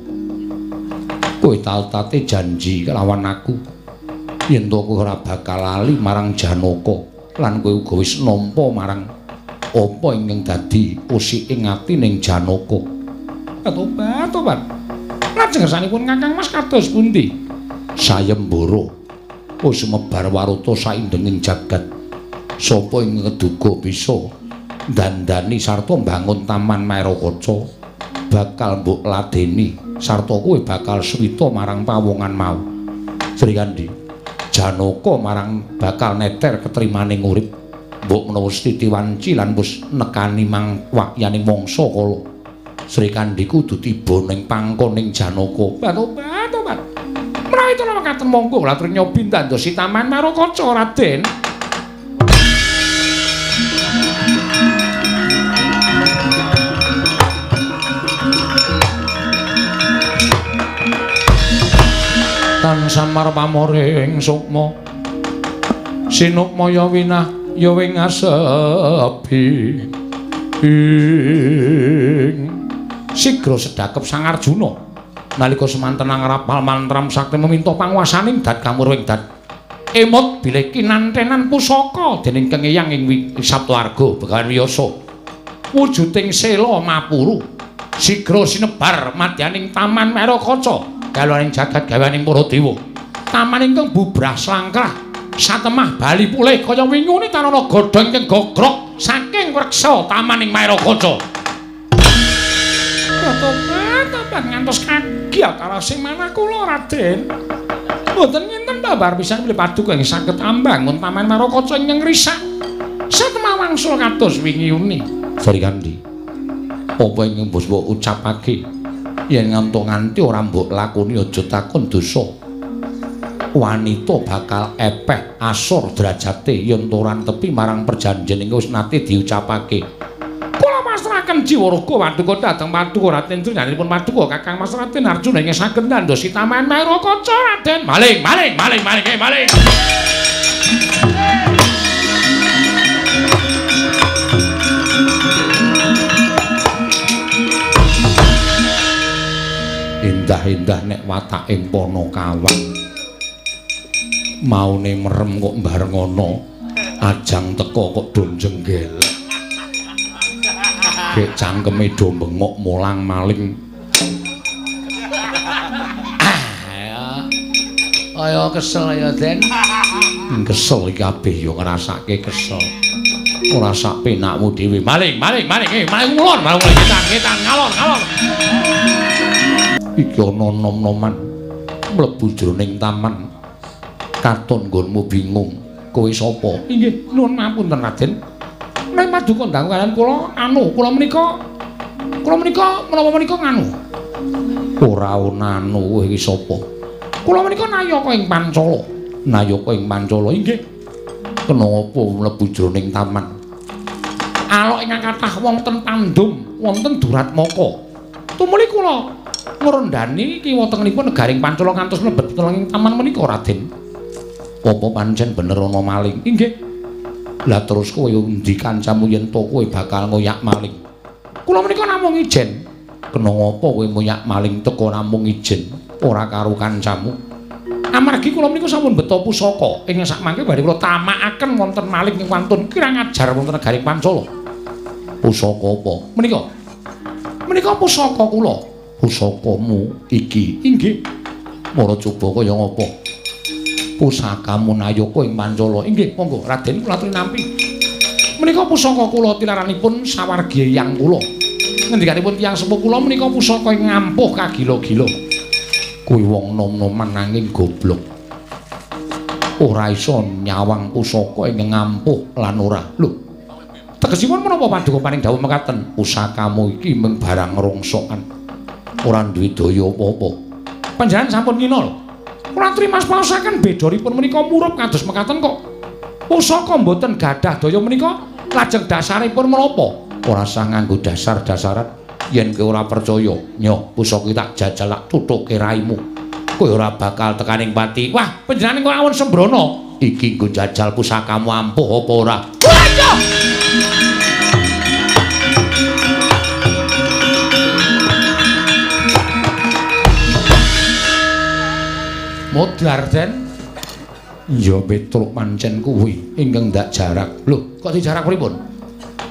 Speaker 2: Kowe tatate janji kelawan aku yen to kowe ora bakal lali marang Janaka lan kowe uga wis nampa marang apa ingkang dadi usik ing atining Janaka. Tobat, tobat. Lajeng kersanipun Kakang Mas kados pundi? Sayembara wis sumebar warata saindenging jagat. Sapa ing ngeduga bisa dandani sarta mbangun Taman Maerakaca bakal mbok ladeni sarta kowe bakal swita marang pawongan mau. Srikandhi, Janaka marang bakal neter ketrimaning urip. Mbok menawa titi wanci lan wis nekani mang wakyaning mangsa kala. Srikandhi kudu tiba ning pangkoning Janaka. Tobat, tobat. Menawi kula mekaten monggo kula atur nyobi ndandosi Taman Maerakaca Raden. Tan samar pamoring sukma sinukmaya winah ya wing asepi ing sigra sedhakep Sang Arjuna nalika semanten ngrapal mantram sakti meminta panguwasaning dat kamurwing dat emot bilih kinantenan pusaka dening Kang Eyang ing Saptaarga Begawan Wiyasa wujuding sela mapuru sigra sinebar madyaning Taman Maerakaca gawaning jagat gawaning para dewa. Taman ingkang bubrah slangkrah satemah bali pulih kaya wingune tanana godhong ingkang gogrok saking wreksa taman ing Maerakaca. Tobat ngantos kagiat arasing manah kula Raden. Mboten nginten babar pisan bilih paduka ing saged ambangun Taman Maerakaca ingkang risak. Tansah wangsul kados wingi uni.
Speaker 1: Srikandhi. Apa ing mbok ucapake yen ngantuk nganti ora mbok lakoni aja takon dosa. Wanita bakal epeh asor derajate yen ora tepi marang perjanjian ingkang wis nate diucapake.
Speaker 2: Kula masrahaken jiwa raga paduka dhateng paduka Raden Trinanipun paduka Kakang Mas Raden Arjuna ingkang saged ndandosi Taman Maerakaca Raden. Maling, maling, maling, maling, maling.
Speaker 1: Indah-indah nek watake Panakawan. Maune merem kok bareng ana ajang teka kok do jenggelek. Gek cangkeme do bengok molang maling.
Speaker 3: Ayo kesel ya, Den.
Speaker 1: Kesel iki kabeh ya ngrasake kesel. Ora sak penakmu dhewe.
Speaker 2: Maling, maling, maling, maling ngulon, maling ngetan, ngetan, ngalor, ngalor.
Speaker 1: Iki ana nom-noman mlebu jroning taman. Katon nggonmu bingung. Kowe sapa?
Speaker 2: Inggih, nuwun ngapunten Raden. Nek paduka ndang kaliyan kula anu, kula menika menapa menika nganu.
Speaker 1: Ora ana anu kowe iki sapa?
Speaker 2: Kula menika nayaka ing Pancala.
Speaker 1: Nayaka ing Pancala inggih. Kena apa mlebu jroning taman?
Speaker 2: Alok ingkang kathah wonten Pandum, wonten Duratmaka. Tumuli kula ngrondani kiwa tengenipun negaring Pancala ngantos mlebet ing taman menika Raden.
Speaker 1: Apa pancen bener ana maling?
Speaker 2: Inggih.
Speaker 1: Lah terus kowe endi kancamu yen to kowe bakal ngoyak maling?
Speaker 2: Kula menika namung ijen.
Speaker 1: Kena ngapa kowe ngoyak maling teka namung ijen ora karo kancamu?
Speaker 2: Amargi kula menika sampun beto pusaka ing sakmangke badhe kula tamakaken wonten maling ing wantun kirang ajar wonten negaring Pancala.
Speaker 1: Pusaka apa?
Speaker 2: Menika. Menika pusaka kula.
Speaker 1: Pusakamu iki?
Speaker 2: Inggih.
Speaker 1: Mara coba kaya ngapa? Pusakamu nayaka ing Pancala.
Speaker 2: Inggih, monggo Raden kula aturi nampi. Menika pusaka kula tilaranipun sawargi eyang kula. Ngendikanipun tiyang sepuh kula menika pusaka ing ngampuh kagila-gila.
Speaker 1: Kuwi wong nom-noman nanging goblok. Ora iso nyawang pusaka ing ngampuh lan ora.
Speaker 2: Lho. Tegesipun menapa paduka paring dawuh mekaten?
Speaker 1: Pusakamu iki mung barang rongsokan. Ora duwe daya apa-apa.
Speaker 2: Panjenengan sampun ngina lho. Kula trimas paosaken bedoripun menika murup kados mekaten kok. Pusaka mboten gadah daya menika lajeng dasaripun menapa?
Speaker 1: Ora sah nganggo dasar-dasaran yen kowe ora percaya. Nyoh, pusaka tak jajal tak tutuke raimu. Kowe ora bakal tekaning pati.
Speaker 2: Wah, panjenengan kok awon sembrono.
Speaker 1: Iki nggo jajal pusakamu ampuh apa ora?
Speaker 2: Waduh! Modar, Den.
Speaker 1: Ya Petruk pancen kuwi ingkang ndak jarak.
Speaker 2: Lho, kok dijarak pripun?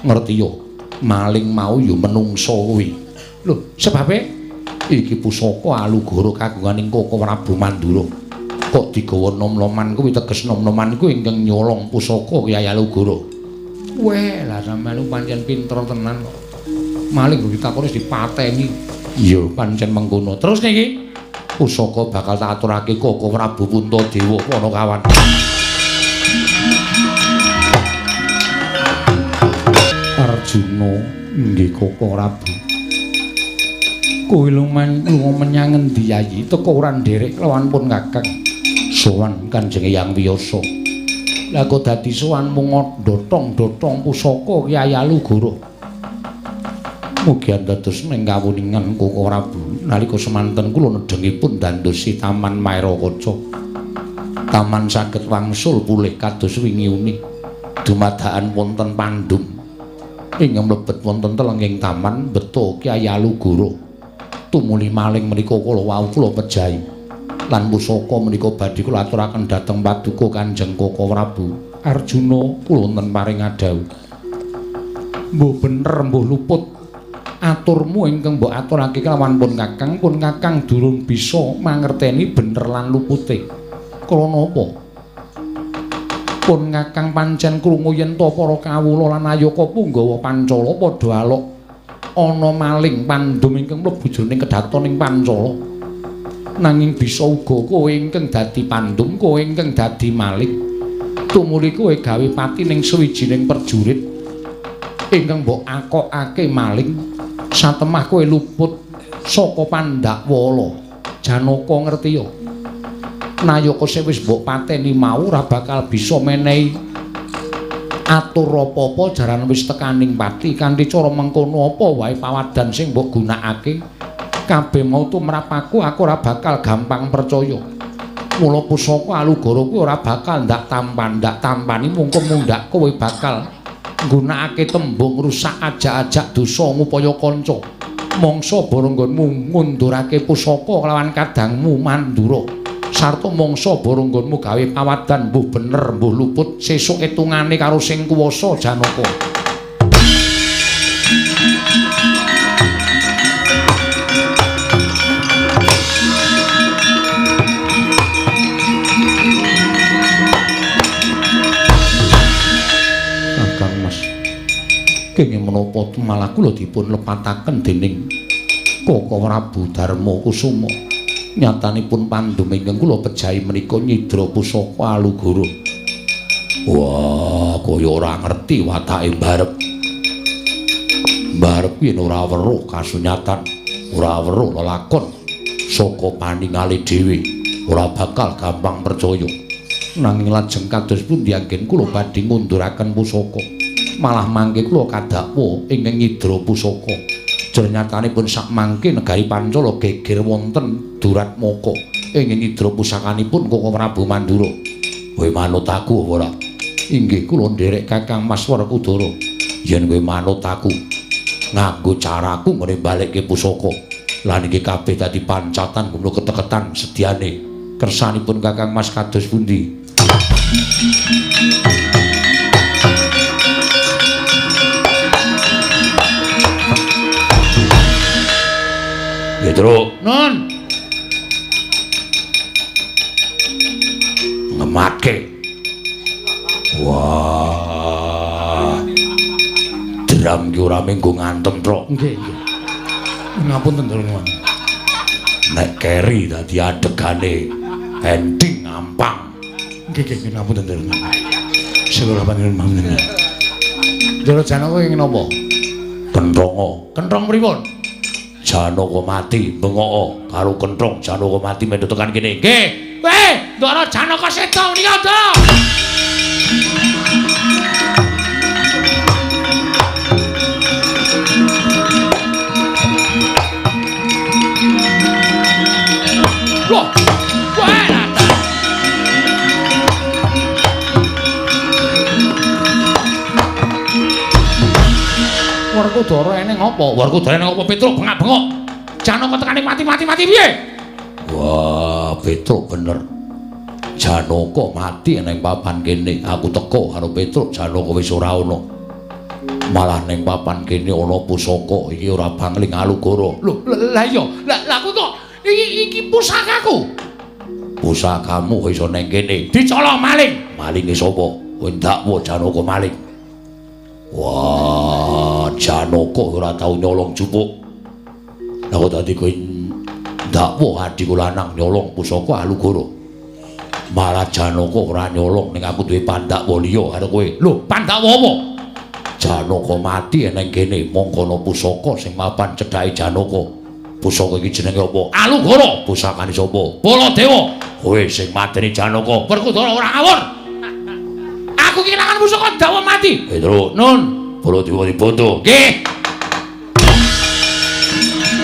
Speaker 1: Ngerti yo, maling mau yo menungso kuwi.
Speaker 2: Lho, sebabe
Speaker 1: iki pusaka Alugoro kagunganing Koko Prabu Mandura. Kok digawa nom-noman kuwi teges nom-noman kuwi ingkang nyolong pusaka Kyai Alugoro.
Speaker 2: Weh, lah sampeyan pancen pinter tenan kok. Maling kok ditakoni dipateni.
Speaker 1: Ya pancen mengkono.
Speaker 2: Terus niki
Speaker 1: pusaka bakal tak aturake Koko Prabu Puntadewa Panakawan. Arjuna nggih Koko Prabu.
Speaker 2: Kowe lunga menyang ngendi Yayi? Teka ora nderek lawan pun Kakang.
Speaker 1: Sowan Kanjeng Eyang Wiyasa.
Speaker 2: Lah kok dadi sowan mung dotong-dotong pusaka Kyai Alugoro.
Speaker 1: Mugi dados ning kawuningan Koko Prabu nalika semanten kula nedhengipun dandosi Taman Maerakaca. Taman saged wangsul pulih kados wingi uni. Dumadakan wonten Pandum. Ing mlebet wonten telenging taman beto Kyai Alugoro. Tumuli maling menika kula wau kula pejahi. Lan pusaka menika badhe kula aturaken dhateng paduka Kanjeng Koko Prabu.
Speaker 2: Arjuna kula wonten paring adhawuh. Mbuh bener mbuh luput aturmu ingkang mbok aturake kelawan pun Kakang durung bisa mangerteni bener lan lupute. Krana apa? Pun Kakang pancen krungu yen to para kawula lan ayaka punggawa Pancala padha alok ana maling Pandum ingkang mlebu jroning kedhaton ing Pancala. Nanging bisa uga kowe ingkang dadi Pandum, kowe ingkang dadi maling. Tumuli kowe gawe pati ning sawijining perjurit. Ingkang mbok akokake maling satemah kowe luput saka Pandakwala. Janaka ngerti ya. Nayaka sing wis mbok pateni mau ora bakal bisa menehi atur apa-apa jaran wis tekaning pati kanthi cara mengkono apa wae pawadan sing mbok gunakake kabeh mau tumrap aku ora bakal gampang percaya. Mula pusaka Alugoro kuwi ora bakal ndak tampan ndak tampani mungko mundhak kowe bakal nggunakake tembung rusak ajak-ajak dosa ngupaya kanca. Mangsa barenggonmu ngundurake pusaka kelawan kadangmu Mandura sarta mangsa barenggonmu gawe pawadan mbuh bener mbuh luput sesuk etungane karo sing kuwasa Janaka. Kakang Mas, kenging menapa malah kula dipun lepataken dening Koko Prabu Darma Kusuma. Nyatanipun pandum ingkang kula pejahi menika nyidra pusaka Alugoro.
Speaker 1: Wah, kaya ora ngerti watake mbarep. Mbarep yen ora weruh kasunyatan, ora weruh lelakon saka paningale dhewe, ora bakal gampang percaya.
Speaker 2: Nanging lajeng kados pundi anggen kula badhe ngunduraken pusaka? Malah mangke kula kadakwa ingkang nyidra pusaka. Jernyatanipun sak mangke negari Pancala geger wonten Duratmaka ingkang nyidra pusakanipun Koko Prabu Mandura.
Speaker 1: Kowe manut aku apa ora?
Speaker 2: Inggih kula nderek Kakang Mas Werkudara.
Speaker 1: Yen kowe manut aku nganggo caraku ngene balekke pusaka. Lan iki kabeh dadi pancatan gumlu keteketan sediane.
Speaker 2: Kersanipun Kakang Mas kados pundi?
Speaker 1: Petro.
Speaker 2: Nun.
Speaker 1: Ngematke. Wah. Dram ki ora menggo ngantem, Truk.
Speaker 2: Nggih, nggih. Ngapunten, Nuwun.
Speaker 1: Nek keri dadi adegane ending ngampang.
Speaker 2: Nggih, nggih, ngapunten, Nuwun. Sekolah panjenengan manten. Ndara Janaka ing napa?
Speaker 1: Kenthonga.
Speaker 2: Kenthong pripun?
Speaker 1: Janaka mati bengoko karo kenthong Janaka mati mendo tekan kene.
Speaker 2: Nggih. Weh, Ndara Janaka seda menika, Ndara. Loh, weh, Werkudara eneng apa? Werkudara eneng apa Petruk bengak-bengok. Janaka tekane mati-mati-mati piye?
Speaker 1: Wah, Petruk bener. Janaka mati neng papan kene. Aku teko karo Petruk, Janaka wis ora ana. Malah neng papan kene ana pusaka iki ora bangling Alugoro.
Speaker 2: Lho, lah iya, lah aku kok iki pusakaku.
Speaker 1: Pusakamu iso neng kene.
Speaker 2: Dicolong maling.
Speaker 1: Malinge sapa? Kowe ndakwa Janaka maling. Wah, Janaka ora tau nyolong jupuk. Lah kok dadi kowe ndakwa adhiku lanang nyolong pusaka Alugoro. Malah Janaka ora nyolong ning aku duwe pandakwa liya karo kowe.
Speaker 2: Lho, pandakwa apa?
Speaker 1: Janaka mati neng kene mongko ana pusaka sing mapan cedhake Janaka. Pusaka iki jenenge apa?
Speaker 2: Alugoro.
Speaker 1: Pusakane sapa?
Speaker 2: Baladewa.
Speaker 1: Kowe sing mateni Janaka.
Speaker 2: Werkudara ora ngawur. Aku kehilangan pusaka dawa mati.
Speaker 1: Petro.
Speaker 2: Nun.
Speaker 1: Baladewa dibondo.
Speaker 2: Nggih.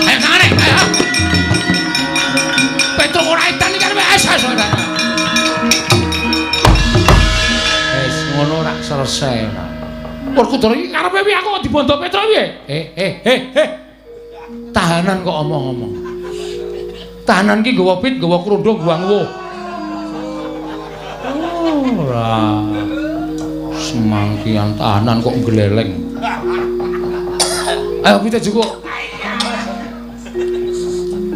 Speaker 2: Ayo tangane, ayo. Petro ora edan iki arep wis ora. Wis ngono ora selesai ora. Werkudara iki karepe piye aku kok dibondo Petro piye? Eh. Tahanan kok omong-omong. Tahanan ki nggawa pit, nggawa krundung, nggawa nguwuh. Ora. Semangkian tahanan kok ngleleng. Ayo pite cukup.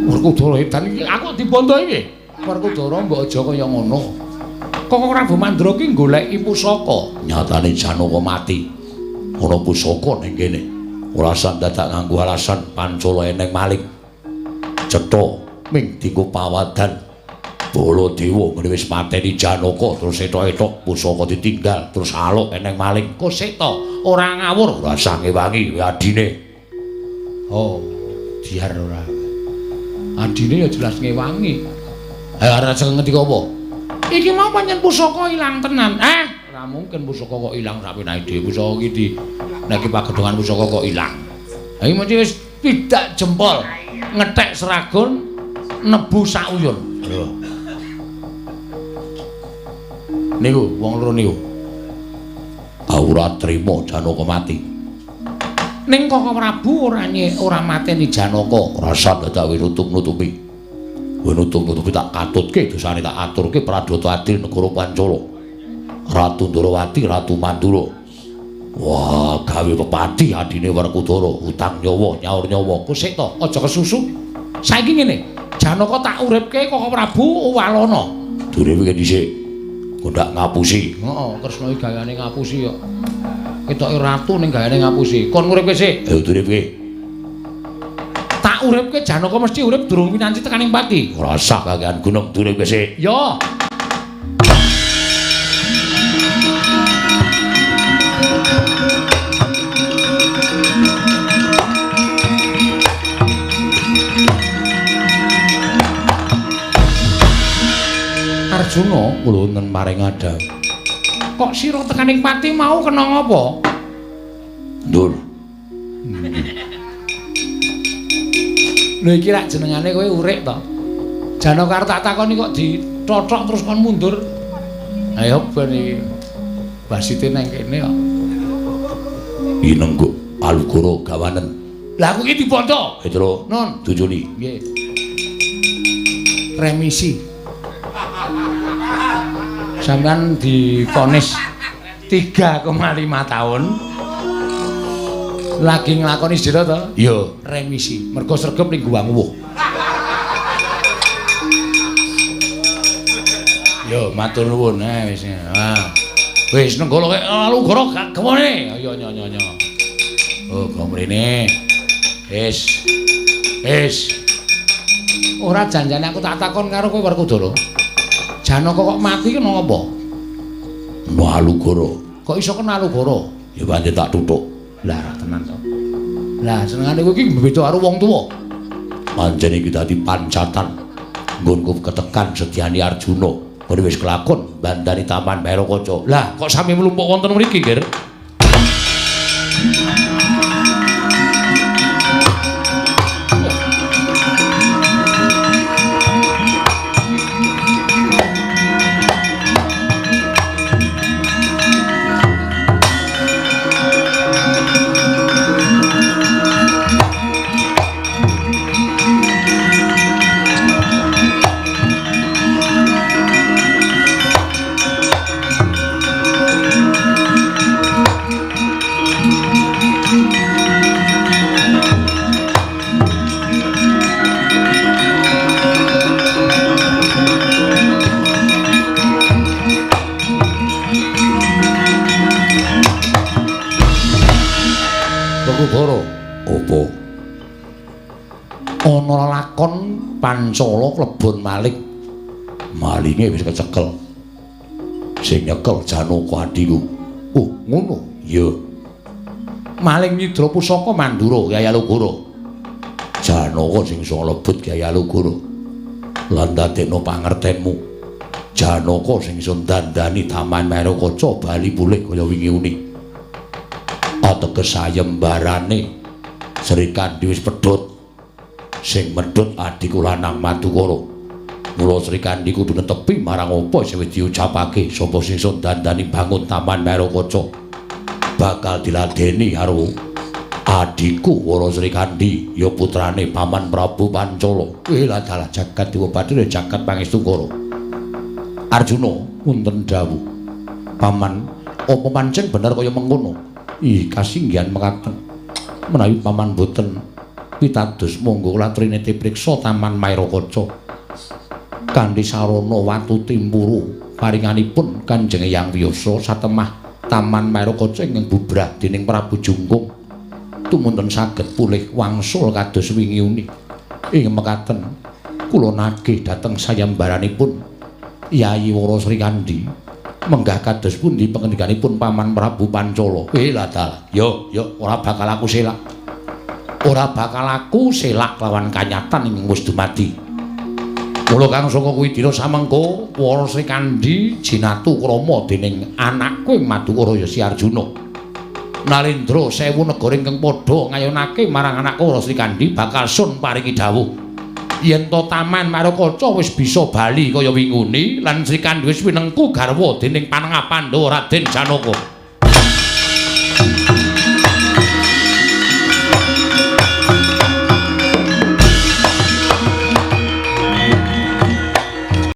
Speaker 2: Werkudara edan iki aku dibondo iki. Werkudara mbok aja kaya ngono. Kok Prabu Mandra ki goleki pusaka.
Speaker 1: Nyatane Janaka mati. Ana pusaka ning kene. Ora usah dadak nganggo alasan Pancala eneng maling. Cetha ming dienggo pawadan. Baladewa ngene wis mateni Janaka terus etok-etok pusaka ditinggal terus aluk eneng maling.
Speaker 2: Kok sik to? Ora ngawur,
Speaker 1: ora sange wangi adine.
Speaker 2: Oh, diar ora. Adine ya jelas ngewangi.
Speaker 1: Ayo arep ngendika apa?
Speaker 2: Iki mau pancen pusaka ilang tenan. Ora mungkin pusaka kok ilang sapenake dhewe. Pusaka iki di nek iki pagedhongan pusaka kok ilang. Ha iki mesti wis pidak jempol, ngethek seragon, nebu sak uyun.
Speaker 1: Lho. Niku wong loro niku. Ora trima Janaka mati.
Speaker 2: Ning Koko Prabu ora mateni Janaka.
Speaker 1: Rasa dadak nutup-nutupi. Nutup-nutupi tak katutke dosane tak aturke pradata adil negara Pancala. Ratu Ndorowati, Ratu Mandura. Wah, gawe pepati adine Werkudara, utang nyawa, nyaur nyawa.
Speaker 2: Kok sik to, aja kesusu. Saiki ngene, Janaka tak uripke Koko Prabu walana.
Speaker 1: Durung iki dhisik. Ndak ngapusi.
Speaker 2: Heeh, Kresna iki gayane ngapusi kok. Ketoke ratu ning gayane ngapusi. Kon nguripke sik.
Speaker 1: Ayo duripke.
Speaker 2: Tak uripke Janaka mesti urip durung winanti tekaning pati.
Speaker 1: Ora usah kakean gunung duripke sik.
Speaker 2: Ya. Arjuna
Speaker 1: kula wonten paring adhawuh.
Speaker 2: Kok sira tekaning pati mau kena ngapa?
Speaker 1: Ndur.
Speaker 2: Lho iki rak jenengane kowe urip to. Janaka arep tak takoni kok dithothok terus kon mundur. Ayo ben iki. Basite nang kene kok.
Speaker 1: Inengguk Alugoro gawanen.
Speaker 2: Lah aku iki dibondo.
Speaker 1: Petro,
Speaker 2: Non.
Speaker 1: Tujuh.
Speaker 2: Nggih. Remisi. Sampeyan divonis 3,5 tahun. Lagi nglakoni sedhela to?
Speaker 1: Iya,
Speaker 2: remisi. Mergo sregep ning Gua Nguwuh. Yo matur nuwun wis. Ah. Wis nenggala kek Alugoro gak gewone. Ayo nyo nyo nyo. Oh, go mrene. Wis. Wis. Ora janjane aku tak takon karo kowe Werkudara. Janaka kok mati kena apa?
Speaker 1: Kena Alugoro.
Speaker 2: Kok iso kena Alugoro?
Speaker 1: Ya pancen tak tutuk.
Speaker 2: Lah tenan to. Lah senengane kowe iki beda karo wong tuwa.
Speaker 1: Pancen iki dadi pancatan nggonku ketekan setyani Arjuna. Kowe wis kelakon bandani Taman Maerakaca.
Speaker 2: Lah kok sami mlumpuk wonten mriki, Ger? Werkudara,
Speaker 1: Apa?
Speaker 2: Ana lakon Pancala klebon maling.
Speaker 1: Malinge wis kecekel. Sing nyekel Janaka adhiku.
Speaker 2: Oh, ngono.
Speaker 1: Iya.
Speaker 2: Maling nyidra pusaka Mandura Kyai Alugoro.
Speaker 1: Janaka sing iso nglebet Kyai Alugoro. Lan dadekno pangertenmu. Janaka sing iso ndandani Taman Maerakaca bali pulih kaya wingi uni. Ateges sayembarane Srikandhi wis pedhot. Sing medhot adhiku lanang Madukara. Mula Srikandhi kudu netepi marang apa sing wis diucapake sapa sing iso ndandani bangun Taman Maerakaca. Bakal diladeni karo adhiku Wara Srikandhi ya putrane Paman Prabu Pancala.
Speaker 2: Wih lah dalah jagat dewa bathara jagat pangestungkara. Arjuna wonten dawuh. Paman, apa pancen bener kaya mengkono? Ih, kasinggihan mekaten. Menawi paman boten pitados monggo kula triniti priksa Taman Maerakaca. Kanthi sarana watu timpuru paringanipun Kanjeng Hyang Wiyasa satemah Taman Maerakaca ingkang bubrah dening Prabu Jungkung. Tumunten saged pulih wangsul kados wingi uni. Ing mekaten Kula nagih dhateng sayembaranipun Yayi Wara Srikandhi. Menggah kados pundi pangendikanipun Paman Prabu Pancala? Lah dalah. Yo, yo ora bakal aku selak. Ora bakal aku selak lawan kanyatan ing wis dumadi. Mula kang saka kuwi dina samengko Wara Srikandhi jinatu krama dening anakku ing Madukara ya Si Arjuna. Nalendra sewu negara ingkang padha ngayunake marang anakku Wara Srikandhi bakal sun paringi dawuh. Yen to Taman Marokaca wis bisa bali kaya winguni lan Srikandhi wis winengku garwa dening panengah Pandhawa Raden Janaka.